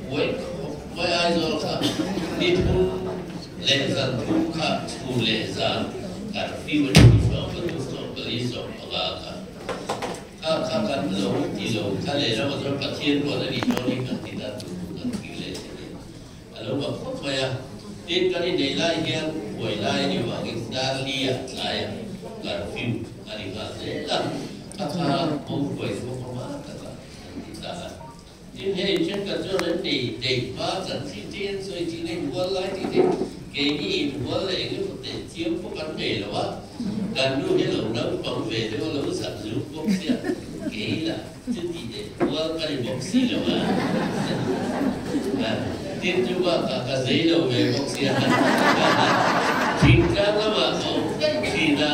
Buai khawp mai Aizawl kha ni thum leh zan thum kha chhun leh zan curfew a ni 13, 14, 15 kha. Kha kha kan lo ti lo, kha lehlam ah chuan Pathian ruat a nih dawn hi kan ti dan tur chu kan ti leh si nen a lo bak khawp mai a. Tin, kan inneih lai hian huai lai a nih vangin dar li ah tlai ah curfew a ni nghal zel a, kha kha bo huai chu a hma tak ah kan ti ta a. Tin, hei thenkhat chuan an nei daih hma chan chi te an sawi thin a, inhual lai tih te keini inhual leh eng emaw teh chiam pawh kan nei lo a, kan nu hi lo naupang ve deuh a lo zak zuk bawk sia, kei lah chuti leh hual ka ni bawk si lo a, tin chu bakah ka zei lo ve bawk sia, thingtlang lamah ka awm daih thin a,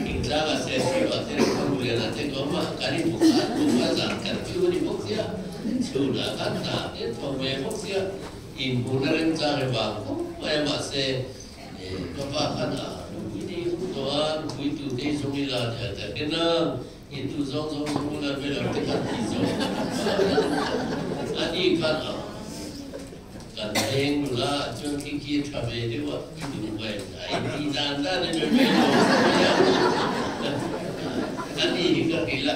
thingtlangah Serchhip-ah te leh Khaw-Lianah te ka awm a, kan inhmu khan kum a zan kan fiu a ni bawk sia, chhunah kan hna te tho ve bawk sia, inhmuhna remchang e vang khawp mai a, mahse ka pa khan a nupui te hi hmu tawh a, nupui tu te hi zawng ila ti a ta ken a, in tu zawng zawng zawng ula ve lo te khan ti zawng a ni khan a kan leng nula chuan khi khi a tha ve deuh a, i duh mai a inti dan dan a ni mai lo a ni hi ka hrilh a,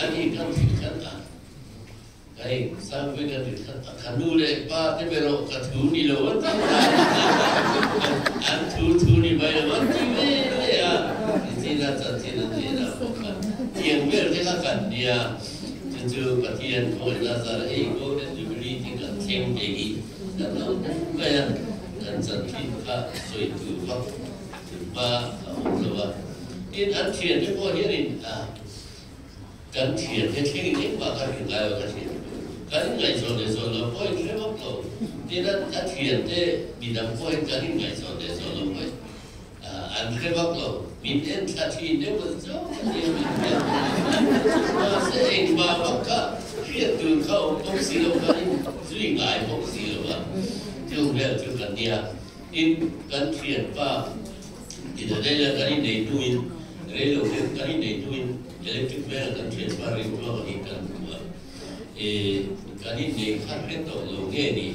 a ni kan hrilh khan a. Hei, Sangpui ka ti khat a, ka nu leh pa te ber aw ka thu ni lo an ti mai a, an thu thu ni mai lo an ti ve ve a, nichina chanchin an zin ah pawh khan tiang vel te kha kan nia, chu chu Pathian khawngaihna zar hei Golden Jubilee te kan thleng te hi kan lo hle mai a, kan chanchin kha sawi tur vak hma a awm lo a, tin an thiante pawh hianin a. Kan thiante thlengin engmah ka hrilh ngai lo, ka thiante kan inngaihzawn leh zawn lo pawhin hre vak lo. Tin, a thiante midang pawhin kan inngaihzawn leh zawn lo pawhin an hre vak lo. Min en thla thin deuh a zawk a nia min en. Mahse, engmah vak kha hriat tur kha awm bawk si lo, kan inzui ngai bawk si lo a, chung vel chu kan nia. Tin, kan thianpa Inadela kan innei hnuin reilo deuh kan innei hnuin electric van kan thian hma ring ruang hi kan hmu a, e kan innei khat vek tawh lo nge ni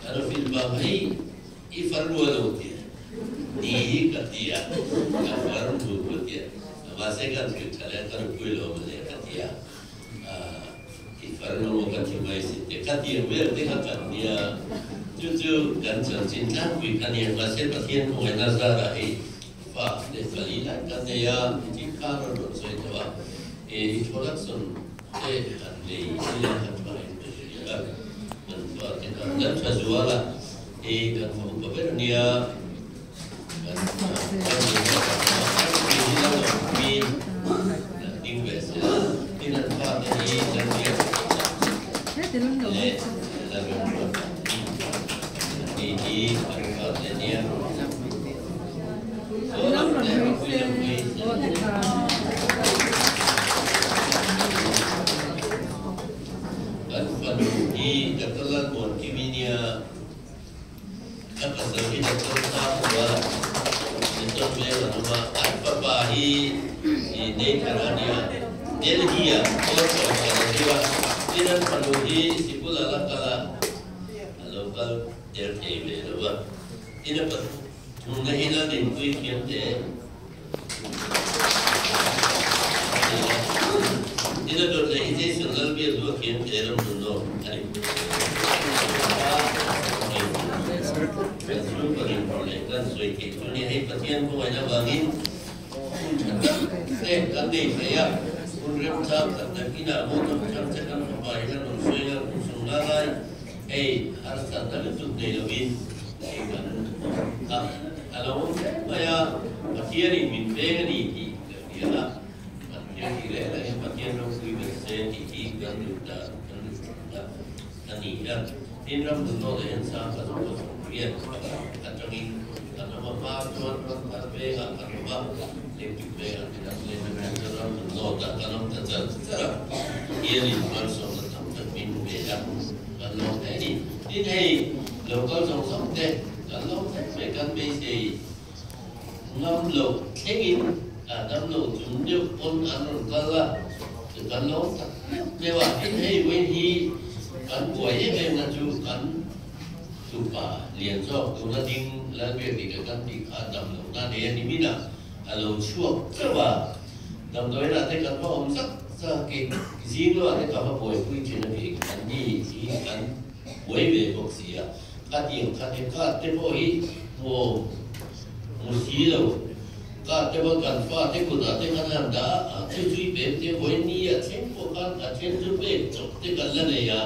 kan office bang hei i far rua lo tia ni hi ka ti a, ka far hmu ka tia mahse kan hrilh tha leh ka nupui lo mawle ka ti a, i far lo maw ka ti mai si te ka ti ang vel te kha kan nia chu chu kan chanchin tlangpui ka nia mahse Pathian khawngaihna zarah hei fa leh pali lai kan nei a nichin khan rawn rawn sawi tawh a e introduction te han nei ila han tha in ka hria a kan fa te kha kan tha zual a hei kan fa upa ber ania kan kan ding ve se a tin an fa te hi kan biak leh la rem ruat ni hi an fa te nia Kan fanu hi Doctor Lalmuan Kimi nia a pasal hi Doctor Sakhua Doctor Mel an awm a, an fapa hi Nathan a nia, Delhi ah court ah kal a zir a, tin an fanu hi sikul a la kal a, a lo kal der thei ve lo va. Tin a pathumna hi Laldinpui thiam teh a ni a, tin a dawt leh hi Jason Lalbiak chu a thiam teh ram nun zawk a ni. Kan chhungkaw rinhlawh leh kan sawi theih chu nia, hei Pathian khawngaihna vangin hun tha tak te kan nei thei a, hun remchang khat nakinah motor thar che kan fapa. upa hian rawn sawi a, kum 50 lai hei harsatna lutuk nei lovin hei kan awm a, a lo awm hle mai a, Pathianin min veng a ni tih ka hria a, Pathian tih reng reng hian Pathian ropui ber se tih hi kan duh dan kan duh tak a ni a. Tin ram nun nawh leh hian sang kan awm a, riat atangin kan awm a, hma chuan ram thar vengah kan awm a, electric vengah te kan leng a, chuan ram nun nawtah kan awm ta char char a, hianin malsawmna tam tak min pe a, kan lawm hle a ni. Tin hei local zawng zawng te kan lawm hle mai, kan beisei ngam loh thlengin dam lo chung deuh pawn an rawn kal a, chu kan lawm tak meuh meuh a. Tin hei vawiin hi kan buai em em na chu kan tupa lian zawk tuna ding Lalbiakdika kan tih kha dam loh na nei a ni min a, a lo chhuak chauh a. Damdawiin ah te kan va awm zak zak i, zing lamah te ka va buaipui thin a ni, an ni hi kan buai ve bawk si a. Khatiang khate kha te pawh hi hmuhawm hmu si lo. Kha te pawh kan fa te kutah te kan han dah a, chu chu i pem te vawi ni a thleng pawh khan a then chu pek chawp te kan la nei a,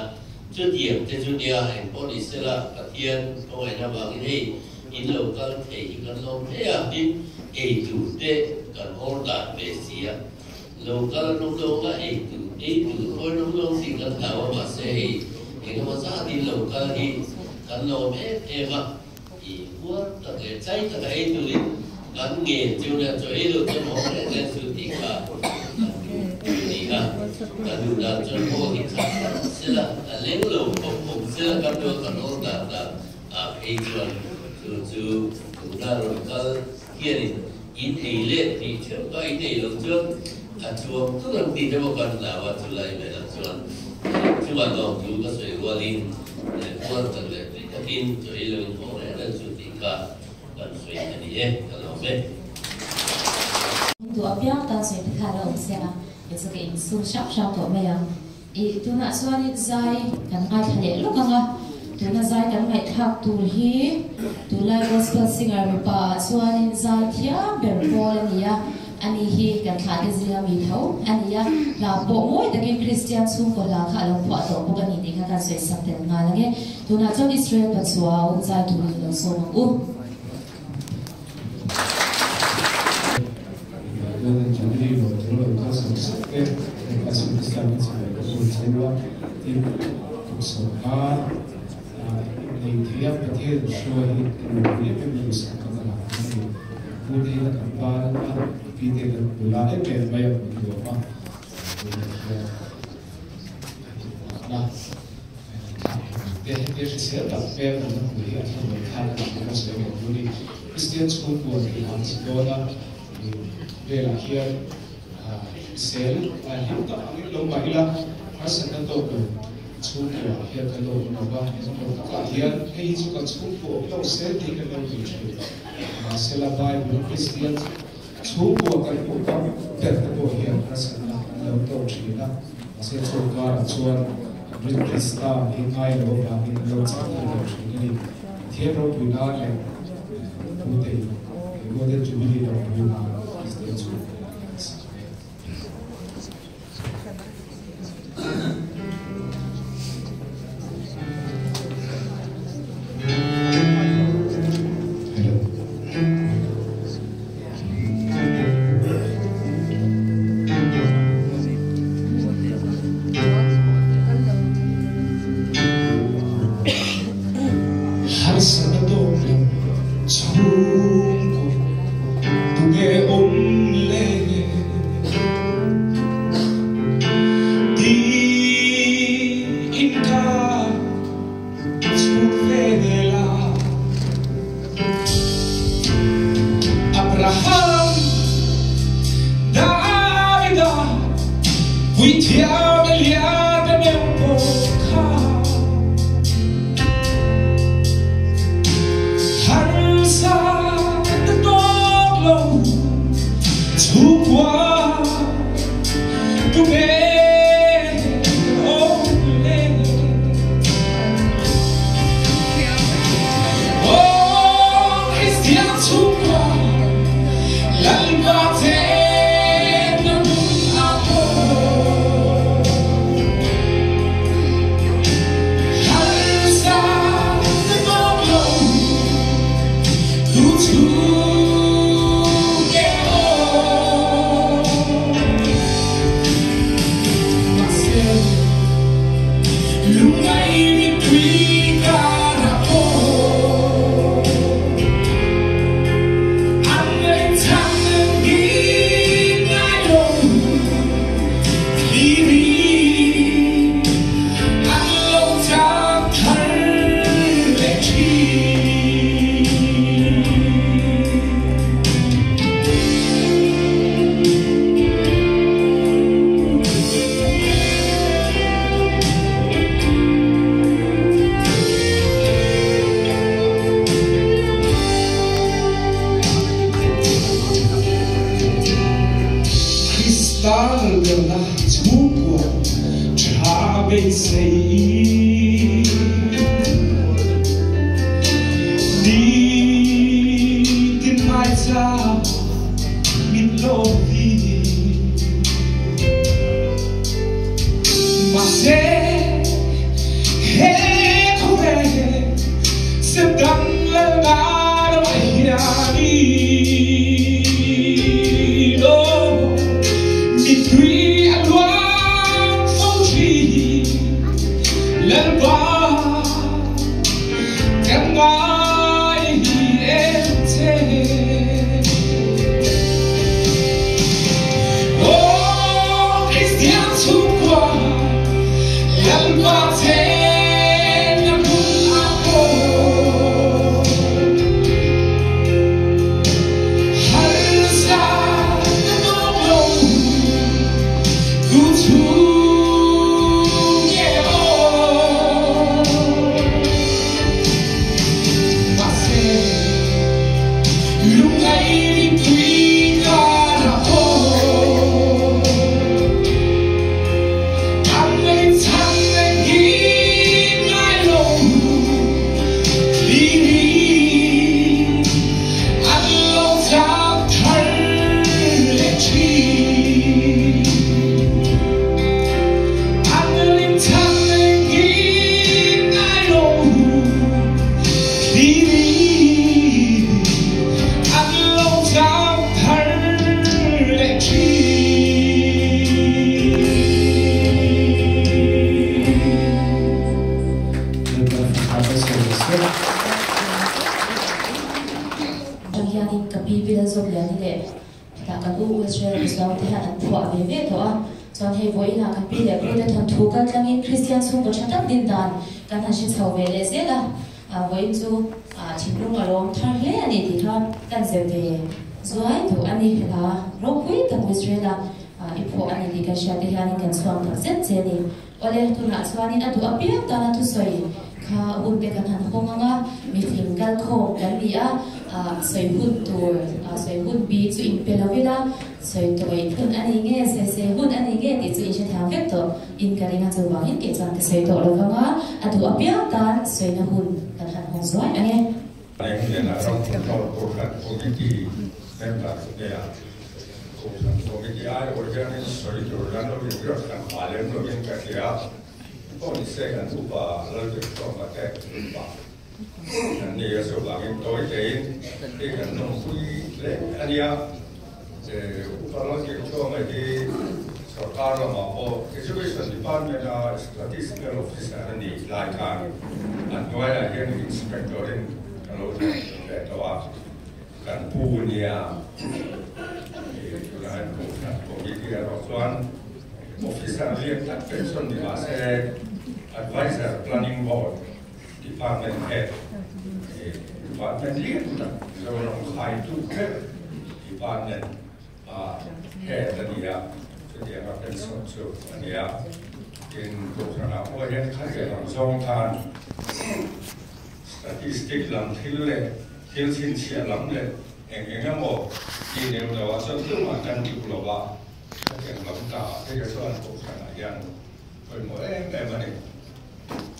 chutiang te chu nia engpawh ni sela Pathian khawngaihna vangin hei in lo kal thei hi kan lawm hle a, tin ei tur te kan order ve si a, Lo kal an awm lo nga ei tur ei tur pawh an awm lo tih kan hlau a mahse hei engemaw zat in lo kal hi kan lawm em em a, i huar tak leh chai taka ei turin kan ngen cheu nia chaw ei lo te maw reng reng chu tih kha kan duh a ni a, ka duh dan chuan haw hi khat sela a leng lo khawp awm sela kan duh a kan awr dan dan ah phei chuan chu chu tuna rawn kal Hianin in ei let tih theuh kha in ei loh chuan a chuang tur ang tih te pawh kan hlau a, chulai velah chuan chungah lawm thu ka sawi rualin khual tak leh tui takin chaw ei loin haw reng reng chu tih kha kan sawi a ni e, ka lawm e. Duh apiang tan sawi te kha a la awm sia, kei chu ka insum hrang hrang tawh mai ang. I tunah chuanin zai kan ngaithla leh lawk ang a, tuna zai kan ngaihthlak tur hi tunlai gospel singer mipa ah chuanin zai thiam ber pawl a ni a, ani hi kan thlah te zinga mi tho a ni a, hla pawh mawi takin Kristian chhungkaw hla kha a lo phuah tawh bawk a ni tih kha kan sawi sak tel nghal ang e. Tunah chuan Israel Pachuau zai turin lo sawm ang u. Kristian chhungkua tih ang chi dawn a velah hian hrisel hlim tak angin lo mah ila harsatna tawk lo chhungkua hian kan lo awm lo va, engemaw takah hian hei hi chu kan chhungkua awm lo se tih kan lo ti thin. Mahsela Bible Kristian chhungkua kan hmuh tam ber te pawh hian harsatna an lo tawk thin a, mahse chung karah chuan Rin Krista hi ngai lo avangin an lo chak thei lo thin a ni. Pathian ropui nan leh Pute in he Golden Jubilee ropui nan Kristian chhungkua kan sak e. Hello. Harsatna tawk lo chhungkaw tunge awm le? Tiin ka chhut vel a. Abraham, Davida, puithiam Elia te meuh pawh kha harsa ta tawk lo chhungkua tunge awm le? Aw Kristian chhungkua Lalpa chenna hmun a thaw. Krista lalberna chhungkua tha beisei Ni tin mai cha min lo vi Ma se he thu ve se dang lal na ro hiani do mi tui a luang fo thi lal ba kan ngai hi em che. Oh, Christian chhungkua lal ba chen na hun a po har sa na no lo ku chu nge o ma se lung ngai mi tui ka ra po Kan lên thăng lên hi ngai lo li li ăn lo chak thar lệ chi ăn lên thăng lên hi ngai lo li li ăn lo chak thar lệ chi. Tang hianin ka pi pi lal zawm lian hi leh hetah kan u Israel Islam te hian an phuah ve ve tawh a chuan hei vawiinah kan pi leh pu te thawn thu kal tlangin Kristian chhungkaw tha tak din dan kan han hre chho ve leh zel a vawiin chu thinlung a lawm thar hle a ni tih kha kan zir ve zuai duh a ni. Hla ropui tak Israel a i phuah a ni tih kan hriat te hianin kan chhuang tak zet che a ni. Awle tunah chuanin a duh apiang tana thusawi kha hun te kan han hawng anga mifing kal khawm kan ni a sawi hun tur sawi hun bi chu in pe lo ila sawi tawi hun a ni nge sawi sawi hun a ni nge tih chu in hre thiam vek tawh in ka ring a chuvangin kei chuan ka sawi tawh lo vanga a duh apiang tan sawina hun kan han hawng zuai ange. Eng lianah ram control Kohhran Committee member hnehah Kohhran Committee ai awh hianin sawi tur lan lovin riat kan hma lem lovin ka hria. Pawh ni se kan upa Lalbiakṭawma te upa an ni a, chuvangin tawi tein hei kan lawmpui hle a nia. Upa Lalbiakṭawma hi sorkar lamah pawh Education Department-a Statistical Officer a nih lai khan an hnuaiah hian Inspector-in ka lo thawk ve tawh a, kan pu nia. Tunah hian Kohhran Committee erawh chuan Officer lian tak pension ni mah se Adviser Planning Board Department Head Department lian tak Zoram khaitu ber Department a head a ni a, chutianga pension chu a ni a. Tin, Kohhranah pawh hian khatia lam zawng khan statistic lam thil leh thil chhinchhiah lam leh eng eng emaw tih neuh neuh ah chuan tumah kan tluk lo a, khatiang lam ta ah phei kha chuan Kohhranah hian pawimawh em em a ni.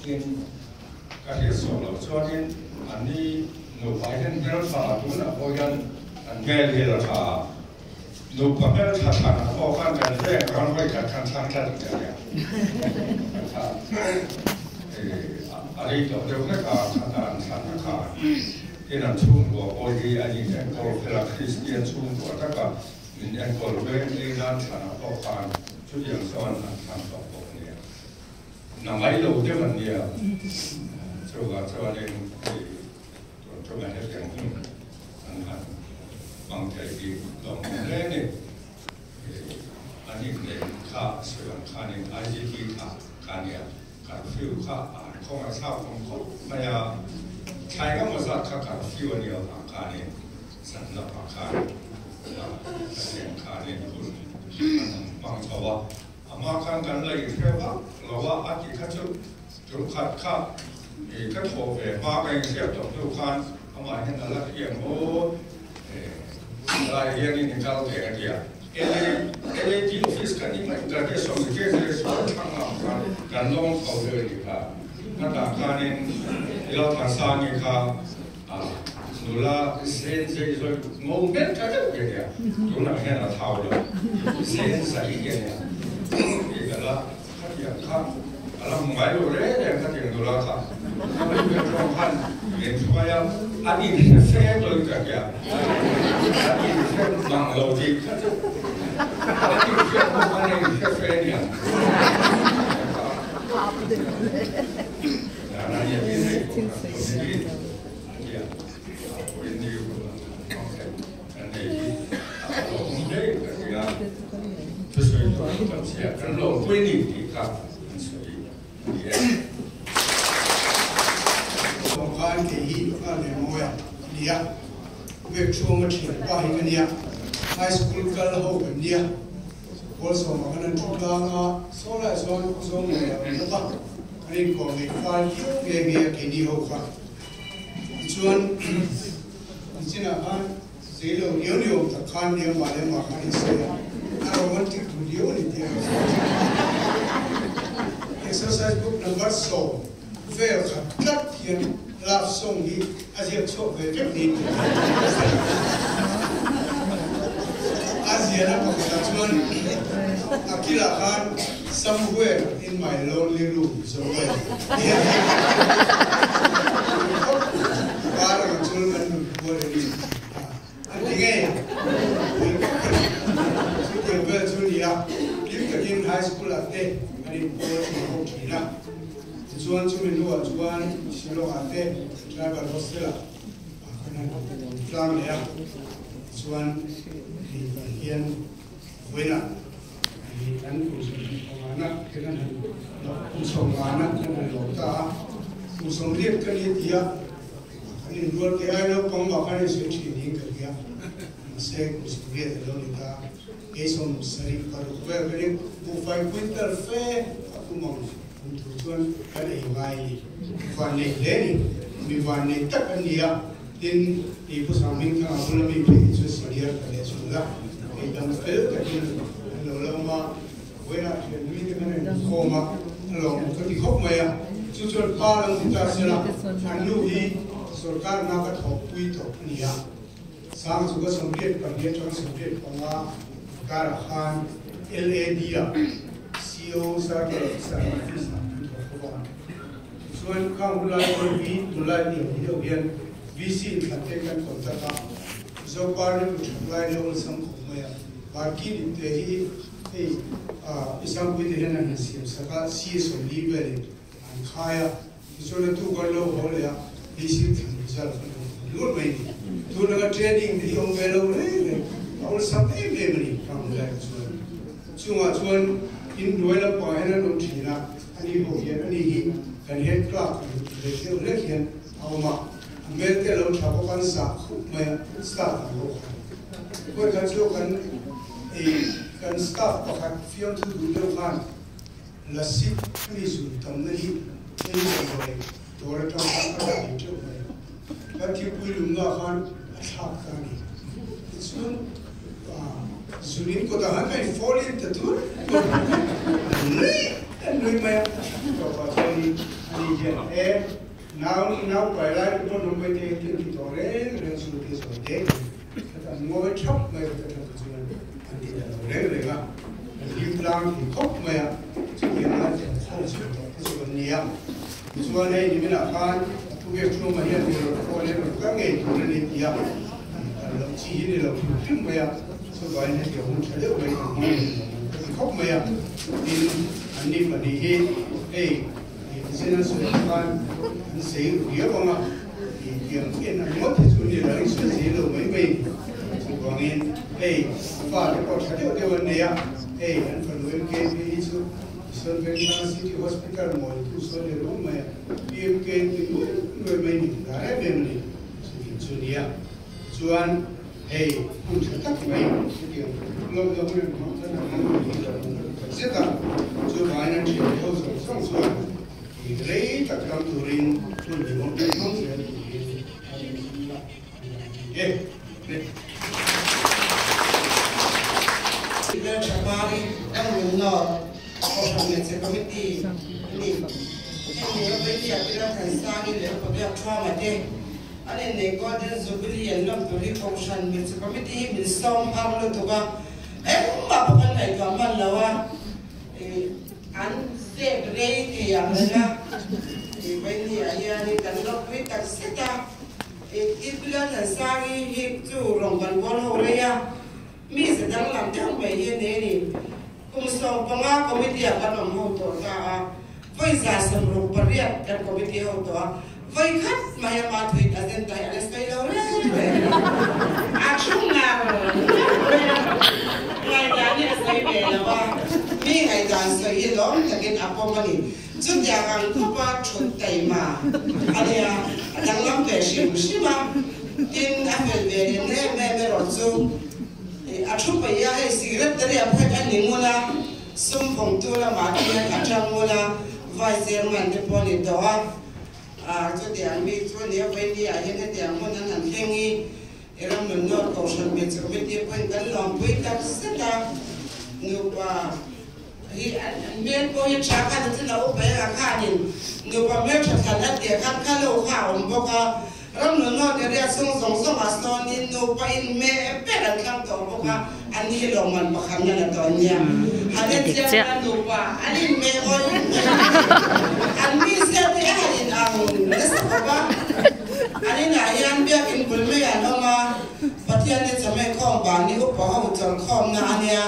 Tin, ka hriatsuak loh chuanin anni nupa hian hmeltha tunah pawh hian an hmel hi la tha a, nupa hmeltha thlanah pawh khan kan veng ram hawi khat khan thlang tlat ang che nia. Kan thla a rei tawh deuh hlek a, khata an thlanna kha tin an chhungkua pawh hi an inenkawl fel a, Kristian chhungkua taka min enkawl veng ei nan thlanah pawh khan chutiang chuan an thlang tawh bawk a nia. Na ngai lo deuh an nia. Chuvang chuanin hei tun ṭuma hetiang hun an han hmang thei hi lawmawm hle a ni. An inneih kha sawi ang khanin IGP kha ka nia, curfew kha an khawngaih thlak awm khawp mai a, thlai nga maw zat kha curfew a nih avang khanin zan lamah khan hetiang khanin hun an han hmang chho a. Amah khan kan la inhre vak lo a, a ti kha chu tum khat kha ka thawh ve hma ka inhriat tawh hnu khan amah hian a la thiam aw, helai hianin i kal thei a ti a. LAT office. 看你们这这说这这说唱啊，kan long khau le ni kha na ta khanin ilo than sa ni kha a nula sen se so ngong ben tha deuh ke nia tunah hian a thau lo sen sai ke nia ti ka la khatiang kha a la hmu ngai lo reng reng khatiang nula kha a la hmu tawng khan min hruai a an inhre fe dawn ka tia an inhre mang lo tih kha chu an inhriat bawk an inhre fe nia Khan kei hi a leh mawi a nia, Biak Chhunga thianpa hi ka nia, High School kal ho kan nia. Pawl sawmah khan an thu tlang a, saw lai chuan zawng ngei a awm bawk a, kan inkawm ngei fal viau nghe nghe a keini ho kha. Tichuan, nichinah khan zei lo riau ni awm tak khan nia mah leh mah khan insawi a, a romantic duh riau a ni tih a rawn sawi thin. Exercise book number 10 vel khat tlat hian love song hi a ziak chhuak ve vek niin ka hria. A ziahna pakhatah chuan a kilah khan Somewhere in my lonely room zawng a in khawp par ang chul kan nun kual a ni a ti ngei a, pui khawp a ni. Chutiang vel chu ni a, hlim takin high school ah te kan inpawl thin ho thin a. Tichuan chumi hnuah chuan Shillong-ah te Tribal Hostel-ah kan han tlang leh a, tichuan hei tah hian vawiinah hei kan kum sawmhnih pangana te kan han kum sawmngana kan han lawm ta a, kum sawmriat ka ni tia kan inrual ke ai naupang mah khan insawi thin niin ka hria, mahse kum 80 a lo ni ta. Kei 76 vel ka ni, buhfai quintal fe a kum ang. Kum thu chuan kan ei ngai a ni. Van nei hle a ni. Mi van nei tak an ni a. Tin, i Pu Sanghming thanga bula mi phei hi chu senior ka leh chhun a. Ei dam fel takin an lo la awm a. Vawiinah thian mi te kan en khawm a, a lawmawm ka ti khawp mai a. Chu chuan pa lo ti ta sela, an nu hi sorkar hna ka thawkpui tawh a ni a. Sang chu ka 82 atanga 85 karah khan LAD ah CO Circle Officer office ah kan thawk khawp a. Tichuan khang hun lai pawh hi tunlai tiang hi deuh hian VC in thlan te kan contact a, Zopa rilru that lai leh awlsam khawp mai a. Party dik te hi hei Pi Sangpui te hian an han siam sak a, C 40 velin an khai a. Tichuan a tu kan lo haw leh a, VC thlan result kan lo thlan luat mai a ni. Tun anga training te hi awm ve lo reng reng, a awlsam em em a ni khang hun lai kha chuan. Chungah chuan in hnuai lampangah hian an awm thin a, ani ho hian ani hi kan head clerk an leh deuh hlek hian a awm a, a hmel te a lo tha bawk a, an zah khup mai a, staff ang ho khan. Khawi kha chu kan ei kan staff pakhat fiamthu duh deuh khan Lasik mi zun tamna hi ei damdawi dawr atang khan a rawn nei teuh mai. Kan thingpui lumna khan a thlak ta a ni. Tichuan zunin kawtah khan kan in fall in ta tur tur a nui a nui mai a. Tawpah chuanin ani hian e nau nau pai lai te pawh nawm mai te thil ti tawh reng reng chu ti zawi te An ngawi thap mai ka tha chuan an ti ta lo reng reng a, an hlim tlang thei khawp mai a, chutiang a thlen khawm chho tawh te chu an ni a. Tichuan hei niminah khan a thu biak chhungah hian mi rawn khaw leh rawn kal ngei tur a ni ti a, an kal loh chi hi ni lo hrim hrim mai a, chuvangin hetiang hun tha deuh mai kan hmang thei lo ang ka ti khawp mai a. Tin, an ni pahnih hi hei zin an sawi ang khan an sei ru riau ang a. Tiang en ang ngawt hi chu ni lo, insawi zel lo mai mai chuvangin hei fate pawh tha deuh deuh an nei a, hei an fanu MKP hi chu Sawn Vengthlang City Hospital mawitu sawn ni rum mai a, PMKP nuai nuai mai ni ta em em a ni, chutiang chu nia. Chuan hei hun tha tak mai chutiang lawmna hun an hmang khan an hmang hi lo awm tak zet a, chuvangin an thiante ho zawng zawng chuan I rei tak ram turin hun hlimawm tak hmang zel turin a rinna an lang thei e. Lalthapari Ramhmun North Kohhran Hmeichhe Committee a ni. Heng ni Vawinia Pi Lalthansangin leh Upa Biakthuama te an innei Golden Jubilee an lawm tur hi Kohhran Hmeichhe Committee hi min sawm har lutuk a, engmah pawh kan ngaihtuah hman lo a, an step rei thei ang reng a, Vawinia hianin kan lawmpui tak zet a. Pi Lalthansangi hi chu rawn kan bawl ho rei a. Mi ze danglam deuh mai hi a nei a ni. Kum 15 committee ah kan awm ho tawh ta a, vawi 68 kan committee ho tawh a, vawi khat mai ama thuit a zen ta hi a la sawi lo reng reng. A thu ngar ngar mai a, ngaihdan hi a sawi ve lo a, mi ngaihdan sawi hi lawm takin a pawm a ni. Chutiang ang khawpa thut taima a nia, a danglam ve hrim hrim a, tin a fel ve lem em em erawh chu a thu paih a, hei cigarette te riah phawt a ni ngun a, sum phawngtu lamah te hian a tang ngun a, vai chairman te pawh a ni tawh a, chutiang mi chu a nia, vawiin ah hian hetiang hmun an han thleng i i ram nun nawr kohhran hmeichhe committee pawhin kan lawmpui tak zet a, nupa. Hi an hmel pawh hi tha khan a thil a upa eng a khanin nupa hmel tha thlan a tih khan kha lo kha a awm bawk a, ram nun nawt area chhung zawng zawng ah sawnin nupa in hmeh ber an thlang tawh bawk a, an hi lawmman pakhat na la tawh nia. Han en chiang ila nupa an in hmeh awih an mi zia te a han in ang nasa khawp a, an inah hian biakin bul mai an awm a, Pathian te chawhmeh khawm vang ni upa ho chawlhkhawmna a nia.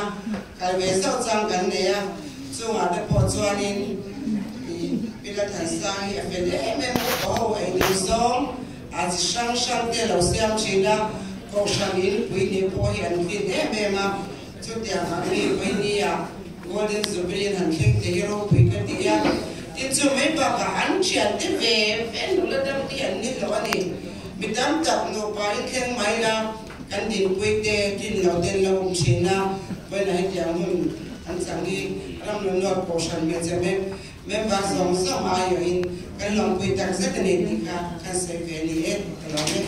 Kal ve zauh chang kan nei a, chungah te pawh chuanin Pi Lalthansang hi a fel em em a, upa ho ei duh zawng a chi hrang hrang te lo siam thin a, kohhran in pui ni pawh hi an tlin em em a, chutiang ang mi Vawinia Golden Jubilee an han thleng te hi ropui ka ti a, tin chu mai bakah an thian te ve ve nula dam hi an ni hlauh a ni, mi tam tak nupa in thleng mai la. Kan dinpui te tlin lo ten lo awm thin a, vawiinah hetiang hun an chang hi ram lo nawr kohhran hmeichhe member zawng zawng aiawhin kan lawmpui tak zet a ni tih kha kan sawi ve a ni e, ka lawm e.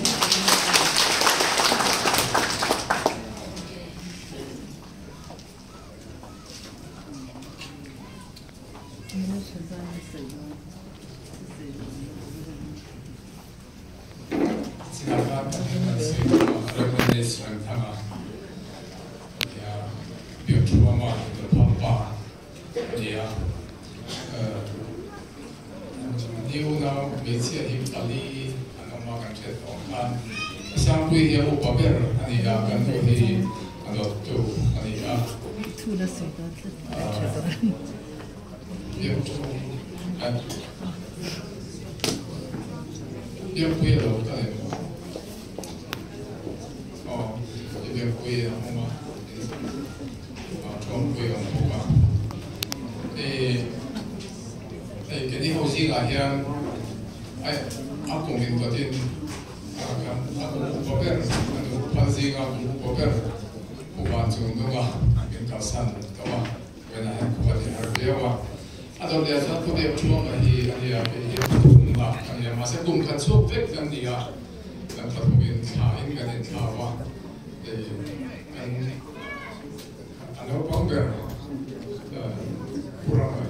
Biakpuia lo ka nei maw? Aw, i Biakpuia a awm a, Thuampuia a awm bawk a. Hei keini ho zingah hian a kum indawtin kan a kum upa ber, a nu phal zinga kum upa ber Pu Vanchungnunga min kalsan tawh a. Vawiinah hian khua ti har viau a, a dawt leh chuan khawvel thuama hi a nia, kei hi kum a ka nia, mahse kum khat chhuak vek kan ni a, kan pathumin thla in kan inthlau a, hei kan a naupang ber Pu Ramai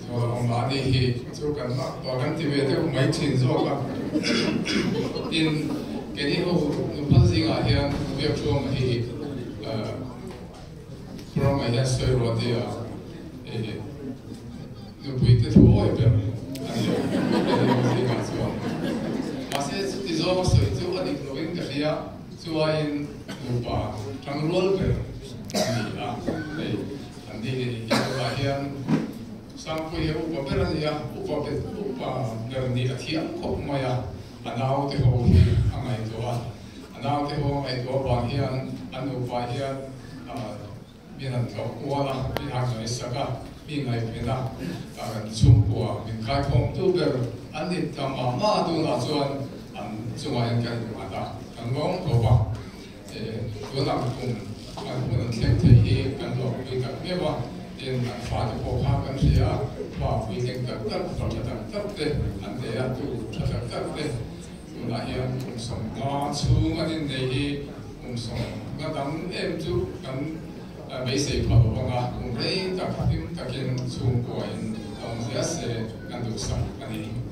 chuan a mahni hi chu kan mak tawh kan ti ve deuh mai thin zawk a, tin keini ho nuphal zingah hian khawvel thuama hi Ramah hian sawi ruah te a nupui te thu awi ber a ni a, hei zingah chuan. Mahse chuti zawng a sawi chu a dik loin ka hria, chuaiin nupa tangrual ber a ni a, hei an ni hi hian Sangpui hi upa ber a ni a, upa upa ber nih a thiam khawp mai a, a naute ho hi a ngaihtuah a. A naute ho a ngaihtuah avang hian an nupa hian min han tlawh kual a, min han ngaihsak a, mi ngaihven a, kan chhungkua min khaikhawmtu ber an ni ta mah mah tunah chuan an chungah hian kan innghat a, kan lawm khawp a. Tunah kum an hun an thleng thei hi kan hlawkpui tak meuh a, tin an fate pawh kha kan hria a, fa puitling tak tak, fa tha tak tak te an nei a, tu tha tak tak te. Tunah hian kum 50 chhung an innei hi kum 20. Na dang em chu kan beisei pha lo anga kum rei tak hlim takin chhungkua in awm zel se kan duhsak a ni.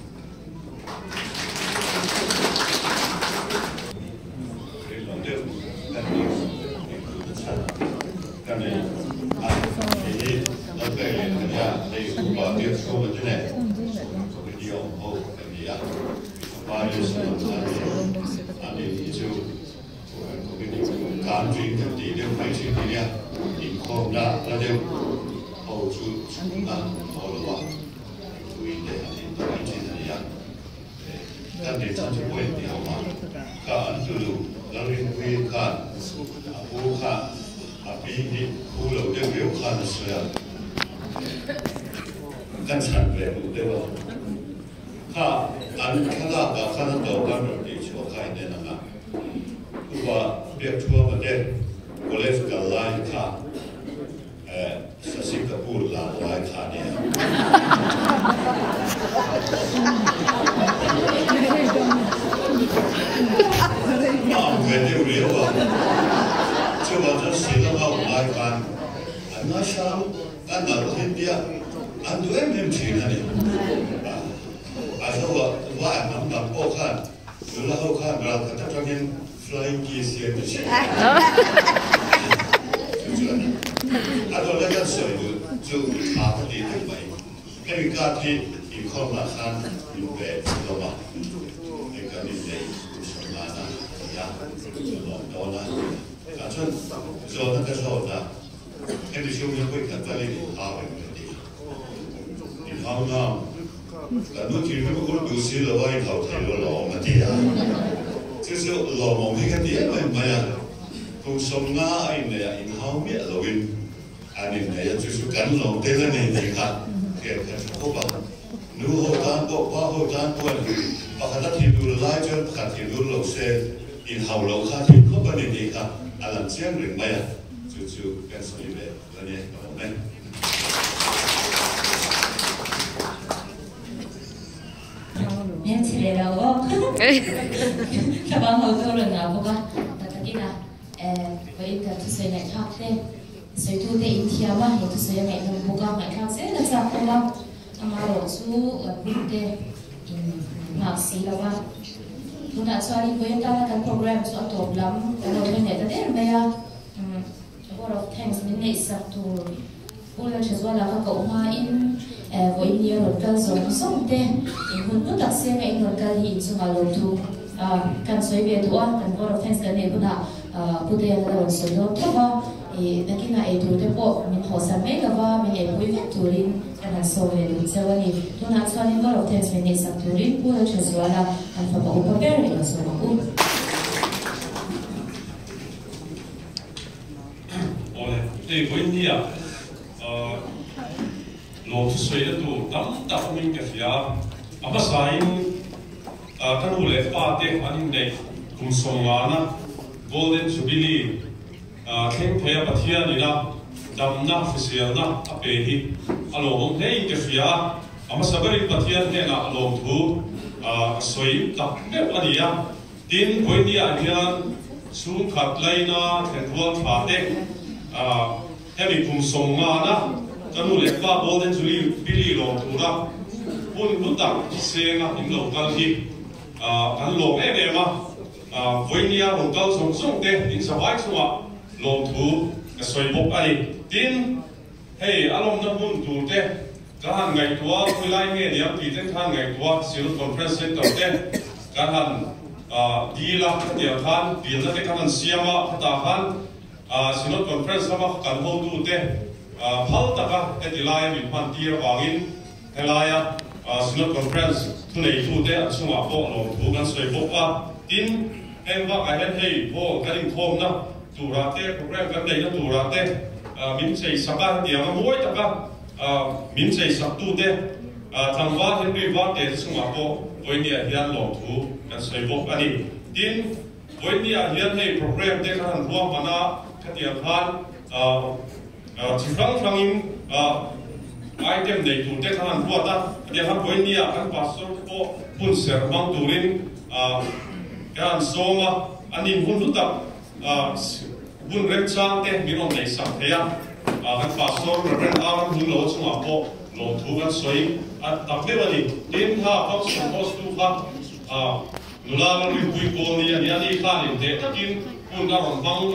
Hun rem chang te min rawn nei sak thei a, kan Pastor Rev. Aaron Hunglo chungah pawh lawmthu kan sawi a tak deuh a ni. Tin, kha function host tu kha nula Lalrinpui Kawlni a ni a, ni khanin hneh takin hun a rawn hmang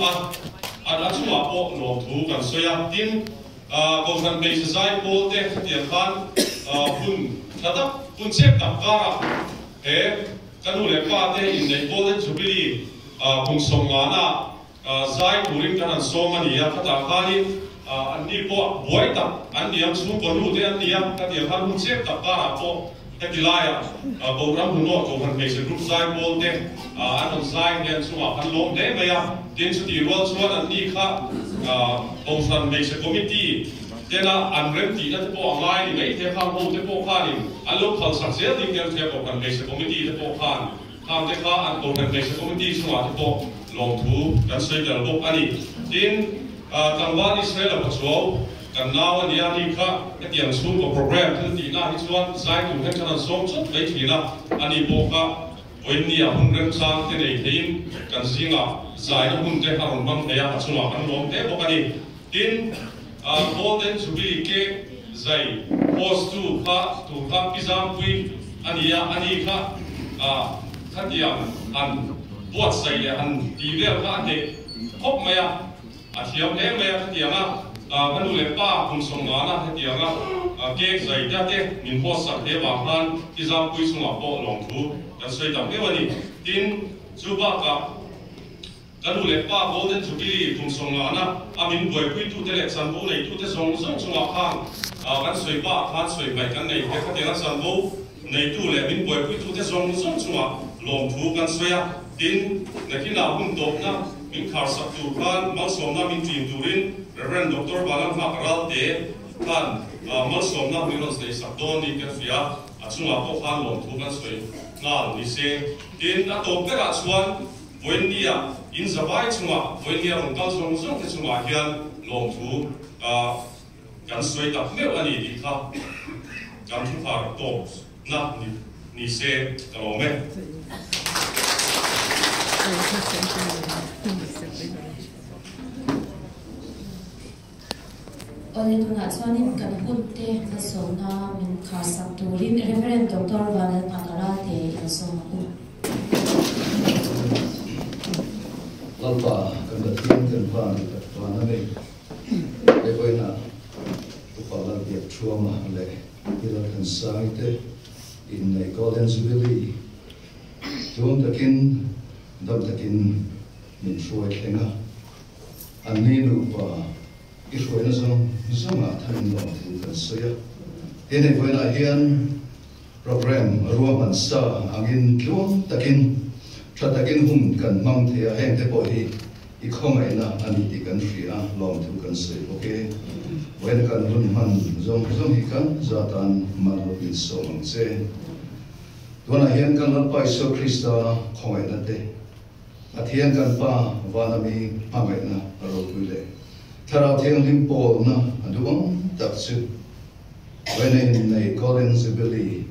a, a chungah pawh lawmthu kan sawi a. Tin, Kohhran hmeichhe zai pawl te khatiang khan hun tha tak, hun chep tak karah he ka nu leh pa te inneih Golden Jubilee kum sawmngana Zai turin kan han sawm a ni a, khatah khanin anni pawh buai tak an ni ang, chhungkaw nu te an ni a, ka tih ang khan hun chep tak karah pawh heti laiah Boram Hunaw Kohhran Hmeichhe Group zai pawl te an rawn zai hian chungah kan lawm hle mai a, tin chutih rual chuan anni kha Kohhran Hmeichhe Committee tena an remtihna te pawh a ngai ni mai the khang ho te pawh khanin an lo phalsak zel ding deuh the Kohhran Hmeichhe Committee te pawh khan Khang te kha an Kohhran Hmeichhe Committee chungah te pawh lawmthu kan sawi tel bawk a ni. Tin, tlangval Israel-a pachuau kan nau a nia ni kha hetiang chhungkaw program thil tihna hi chuan zai tur hian kan han sawm chawt mai thin a, ani pawh kha vawiinnia hun remchang te nei theiin kan zingah zaina hun te a rawn hmang thei a, a chungah kan lawm hle bawk a ni. Tin, Golden Jubilee cake zai host tu kha tur kha Pi Zangpui a ni a, ani kha khatiang han buatsaih leh han tih vel kha a hneh khawp mai a, a thiam hle mai a khatiang a, ka nu leh pa kum sawmngana hetiang a cake zai te te min host sak hle vang khan Pi Zangpui chungah pawh lawmthu kan sawi tak meuh a ni. Tin, chu bakah. Ka nu leh pa Golden Jubilee kum sawmngana a min buaipuitute leh chanvo neitute zawng zawng chungah khan kan sawi pa khan sawi hmaih kan nei he khatianga chanvo neitu leh min buaipuitute zawng zawng chungah lawmthu kan sawi a, tin, nakinah hun tawpna min kharsak tur khan malsawmna min ṭin turin Rev. Doctor Vanlalhmak Ralte khan malsawmna min rawn neihsak dawn niin kan hria, a chungah pawh khan lawmthu kan sawi nghal ni se. Tin, a tawp berah chuan Vawiinnia in zavai chungah, vawiinnia rawn kal zawng zawng te chungah hian lawmthu kan sawi tak meuh a ni tih kha kan thukhar tawp na ni se ka lawm e. Awle tunah chuanin kan hun te kan sawmna min kharsak turin Rev. Doctor Vanlalhmaka te kan sawm ang u. Lalpa kan Pathian kan Pa ni tak vana mi le vawiinah Upa Lalbiak Thuama leh Pi Lalthansangi te inneih Golden Jubilee tluang takin dam takin min hruai thleng a. An ni nupa i hruaina zawng zawngah thamin lawmthu kan sawi a. He neihvawiinah hian program ruahman sa angin tluang takin, tha takin hun kan hmang thei a, hengte pawh hi i khawngaihna a ni tih kan hria a, lawmthu kan sawi bawk e. Vawiina kan hun hman zawng zawng hi kan za tan man lo min sawm ang che. Tunah hian kan Lalpa Isua Krista khawngaihna te, Pathian kan Pa vana mi hmangaihna a ropui leh Thlarau Thianghlim pawlna a duhawm tak chu Vawiina innei Colin Jubilee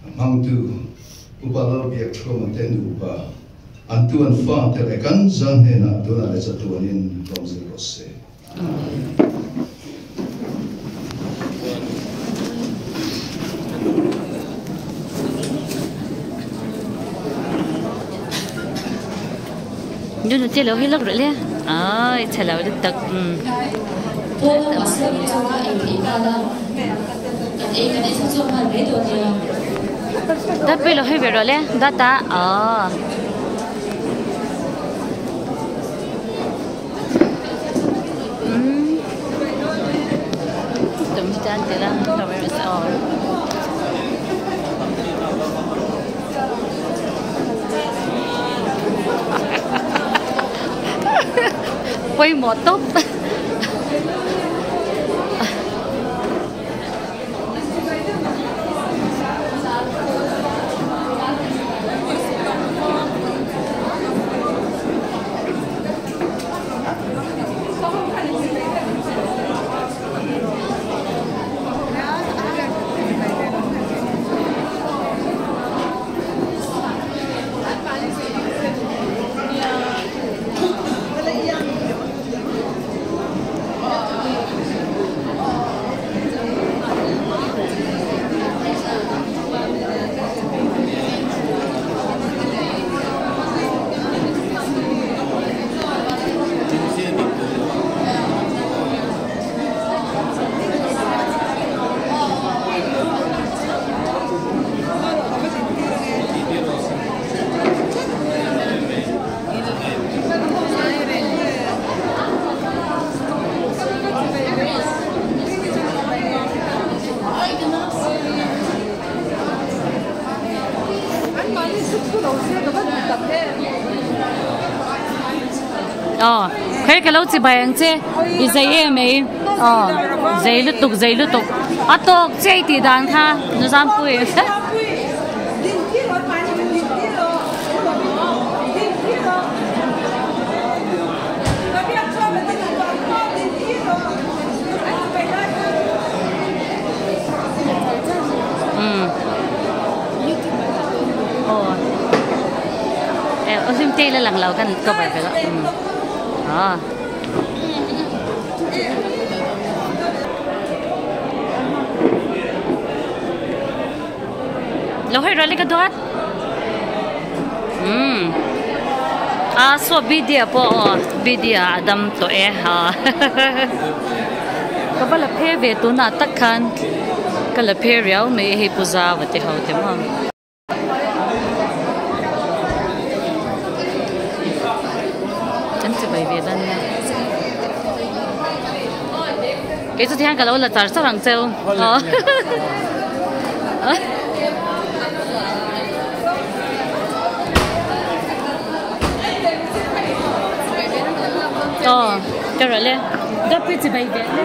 a hmangtu Upa Lalbiak Thuama te nupa an tu an fa te leh kan zan hnenah tunah leh chatuanin hlawm zel rawh se. Nu che lo hi lak rih le ai che lo dik tak dat pe lo hi ve ro le dat ta a Pawimawh tawp. Aw kher ka lo chi bai ang che i zei em mai aw zei lutuk zei lutuk a tawk che i tih dan kha Nuzampui. Hlim te la lang lo kan cover ve lo ah lo hei rali ka duat um a so bidia pawh aw bidia a dam tawh e ha ka va la phe ve tunah tak khan ka la phe riau mai hei puza va ti ho te maw. Kan ti bai ve dan nia. Kei chu thian ka lo la char char ang cheu. Aw, ka rawh le. Dawt pi chi bai ve le.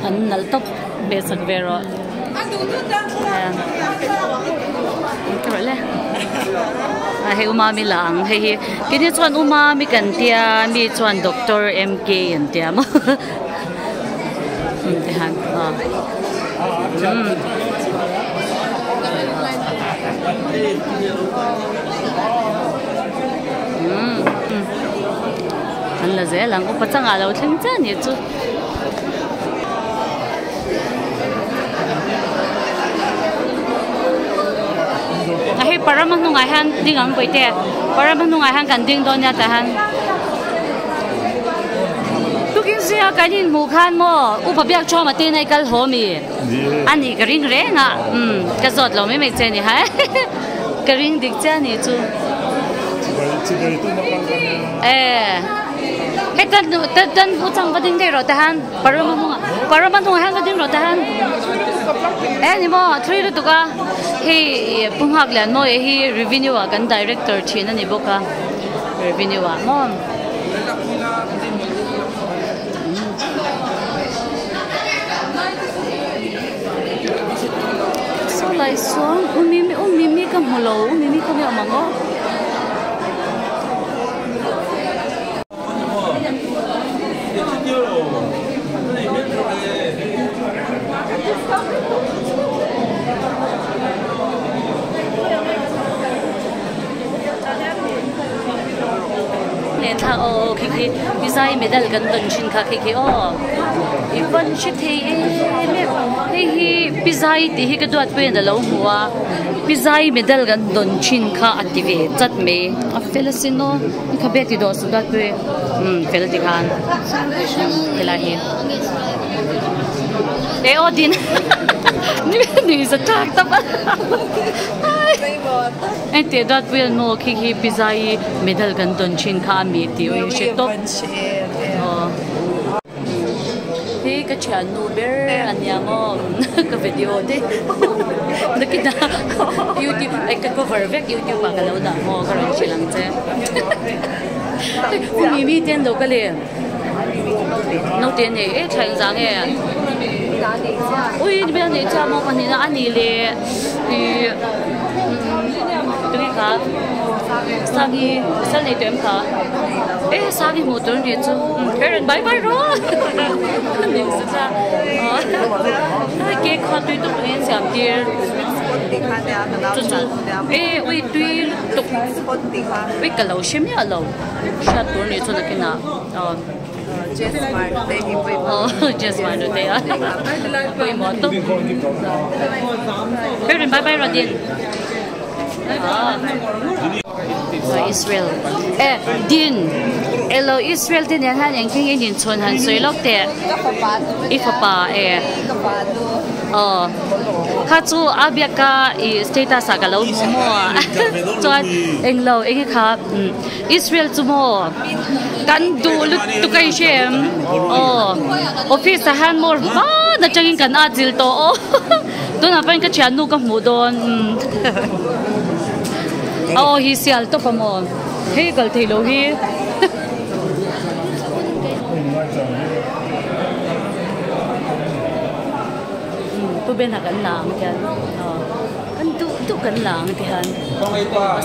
An nalh tawp ve sak ve rawh a hei umami la ang hei hi keini chuan umami kan tia mi chuan doctor M_K an tia maw tihian aw An la zel ang upa changah lo thleng chiah anih chu. A hei parama hnungah hian ding ang pawih te parama hnungah hian kan ding dawn nia tah hian tukin zia kan inhmuh khan maw upa biak thuama te in a i kal haw mi ani ka ring reng a umm ka zawt lo mai mai che ani hai ka ring dik chiah anih chu e hei tan tan u chang va ding daih rawh tah hian parama hnungah parama hnungah hian va ding rawh tah hian e ni maw thui lutuk a hei pu nghak lian mawi hi revenue ah kan director thin ani bawk a revenue ah maw. Saw lai sawn u mimi u mimi ka hmu lo u mimi khaw nge awm ang aw. Lehthla aw aw khi khi Mizai medal kan dawn thin kha khi khi aw i van hre thei em em hei hi pizai tih hi ka duat pawhin a lo hmu a pizai medal kan dawn thin kha a ti ve chat mai a fel asin aw i khabe ti dawh suh duat pawhin umm fel ti khan helai hi e aw din ni za tak tak a. Engteh dat vel maw khi khi pizza-i medal kan dawn thin kha a mi tih awm hre tawp. Aw hi ka thiannu ber a nia maw ka video te nakinah youtube ai ka cover vek youtube ah ka lo dah maw ka rawn hrilh ang che pu mimi te an lo kal e naute a nei e tha engzah nge ui ni vel a nei chiah maw pahnih na a nih leh ih. Tunge kha? Sangi pasal nei tawh em kha? E Sangi hmuh tur nih chu Karen bye bye rawh ning sa cha cake kha tui tuk in siam tir chu chu e ui tui lutuk ui ka lo hre miah lo hriat tur nih chu nakinah Jess Marnute a pawimawh tawp Karen bye bye rawh din. Israel eh din elo Israel te nen hian engtin nge inchhawn han sawi lawk teh i fapa e aw kha chu a biaka i status ah ka lo hmu maw chuan englo enge kha Israel chu maw kan duh lutuk a inhre em aw office ah hian maw hman atangin kan atchilh tawh aw. Tunah pawhin ka thiannu ka hmuh dawn a aw hi sial tawp a maw hei kal thei lo hi pu Ben a kan la ang hian kan duh duh kan la ang ti hian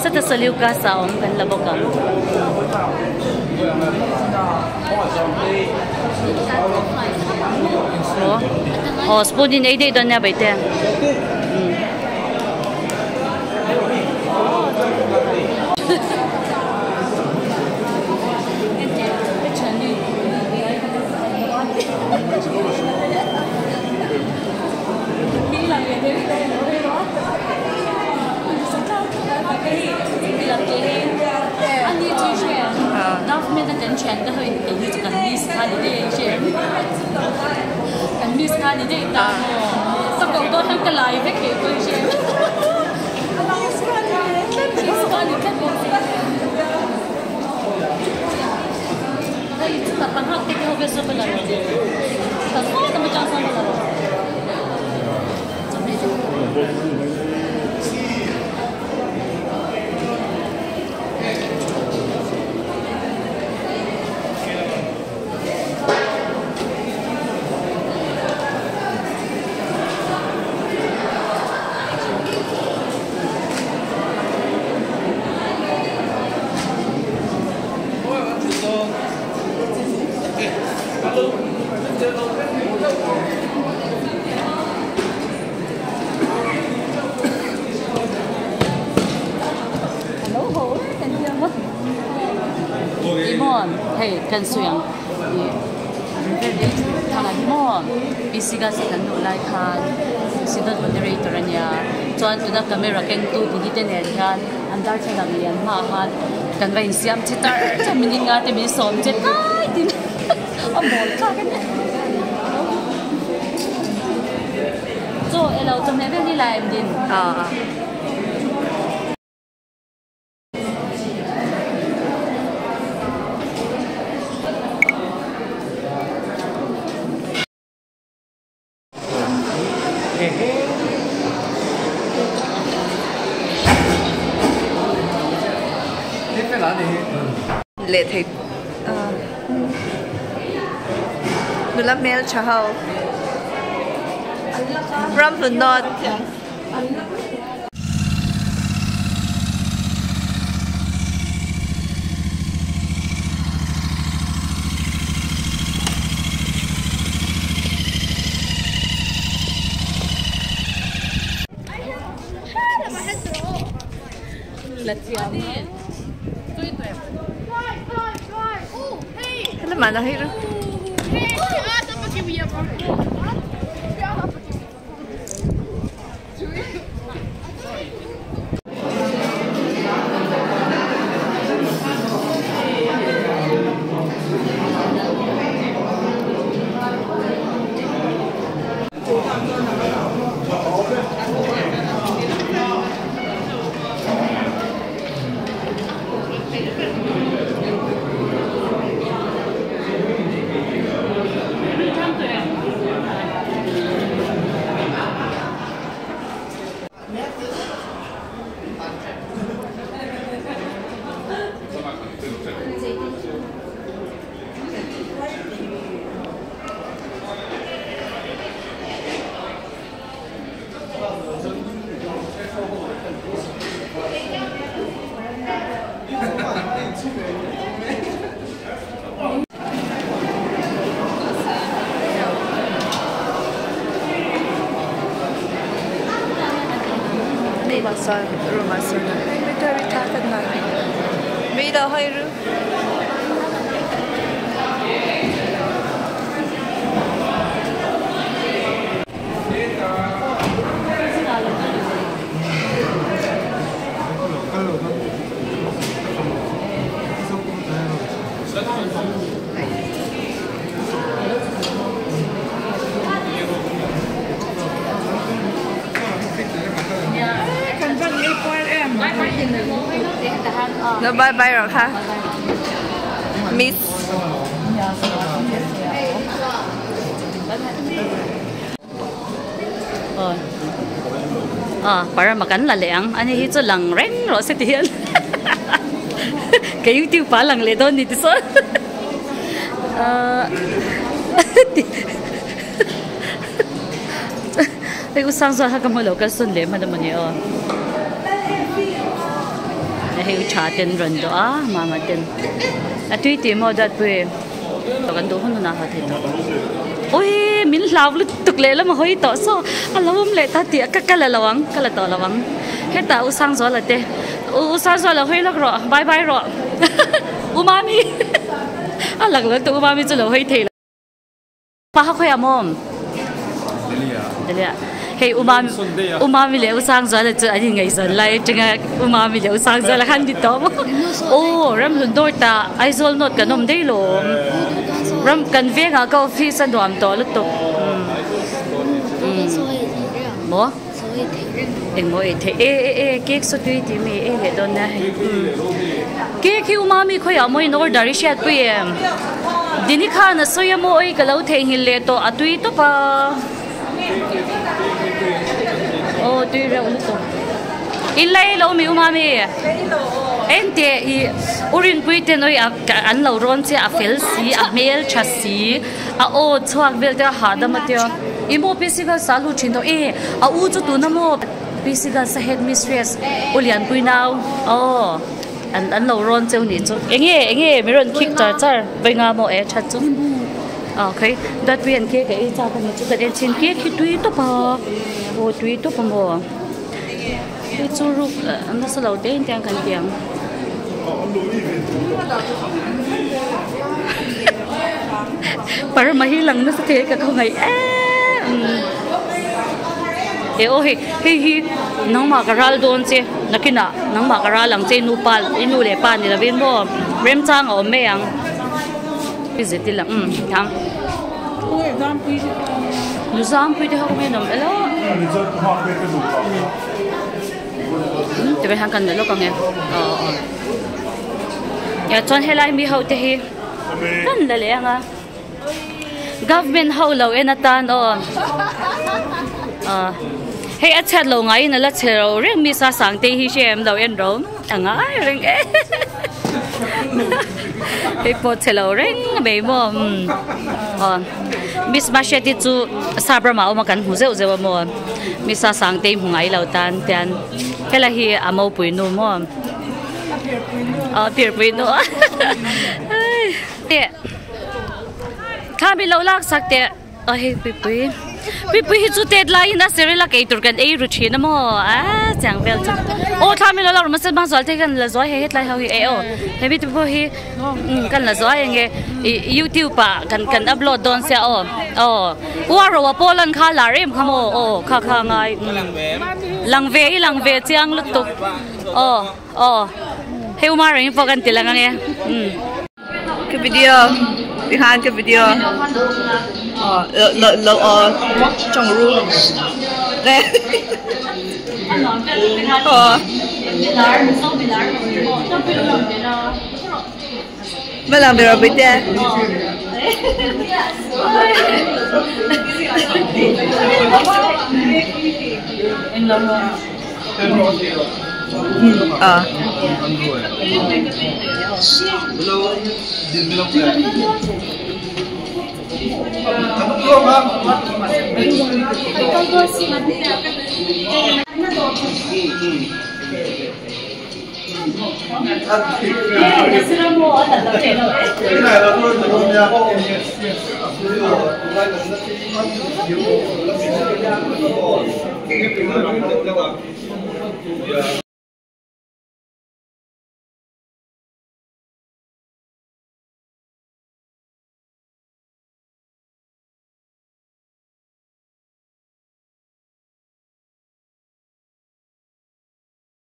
sata saliu class ah awm kan la bawk ang. Aw spoon in ei daih dawn nia baite Hei kan sawi ang ih thangah hi maw P C gas kan luh lai khan synod moderator a nia chuan tuna camera keng tu tih hi te nen hian an darthlalang lian hmaah khan kan va insiam che tar tar minute nga te min sawm che tlai tin a mawl thlak a nia chaw elo chawhmeh vel hi la em din. Leh thei nula hmel tha ho ramhlun nawt. 味道入る。那拜拜了哈，Miss。哦，啊，para makan la leang, ani hi chu lang reng ro se tian. Cái YouTube pa lang le don ni ti so. Hei u sang zo ha ka mo lo ka sun le ma da mo ni o. Hei u cha ten ron do a mama ten. A tui ti mo dat pui. To kan do hun na ha the to. Oi min hlaw lu tuk le la ma hoi to so a lawm le ta ti ka ka la lawang ka la to lawang. Heta u sang zo la te. U sang zo la hoi lak ro bye bye ro. U mami. A lak lo tu u mami chu lo hoi thei. Pa ha khoi amom. Delia. Hey umami umami le usang zo la chu ani ngai zon lai chinga umami le usang zo la khan di to. Oh ram lun dor ta aizol not kanom dei lo. Ram kan ve nga ka office an duam to lu to. Mo? Eng mo e the e e e cake so tui ti mi e le don na. Cake hi umami khoi amoi nor dari shat pui em. Dini kha na soya mo oi ka lo thei hin le to atui to pa. Oh tui ra lu to. In lai lo mi umami. En te i urin pui te noi an lo ron che a fel si a mel cha si a o chuak vel te ha da ma te imo physical salu chin to e a u chu tu na mo physical sa head mistress ulian pui nau oh an an lo ron cheu ni chu enge enge mi ron kick char char venga mo e cha chu okay that we an ke ke e cha ka ni chu ka den chin ke khi tui to pa o tui to pa mo e chu ru an sa lo te in tiang kan tiang para mahilang na sa te ka ko ngai e o he he hi nang ma ka ral don che nakina nang ma ka ral ang che nu pal inu le pa ni la vin mo rem chang o me ang visit lang tham nu zam pui te ho me nom elo te be hang kan lo ka nge o o ya chon helai mi ho te hi kan la le anga government ho lo en atan o hey a chat lo ngai na la chero reng mi sa sang te hi shem lo en ro anga reng e hey po chelo reng be mo miss ma she ti chu sabra ma ma kan hu zeu zeu mo mi sa sang te hu ngai lo tan tian hela hi amo pui nu mo a pir pui nu ai kha mi lo lak sak te a he pi pui pi pui hi chu tet lai na serela ke tur kan ei ru thin mo a chang vel chu o tha mi lo lo ma se bang zol te kan la zoi he het lai ho hi e o he bi tu po hi kan la zoi nge youtube pa kan kan upload don se o o wa ro wa polan kha la rem kha mo o kha kha ngai lang ve i lang ve chiang lu tuk o o he uma reng po kan tilang nge cái video behind cái video lợ lợ trong room đây mới làm được rồi bị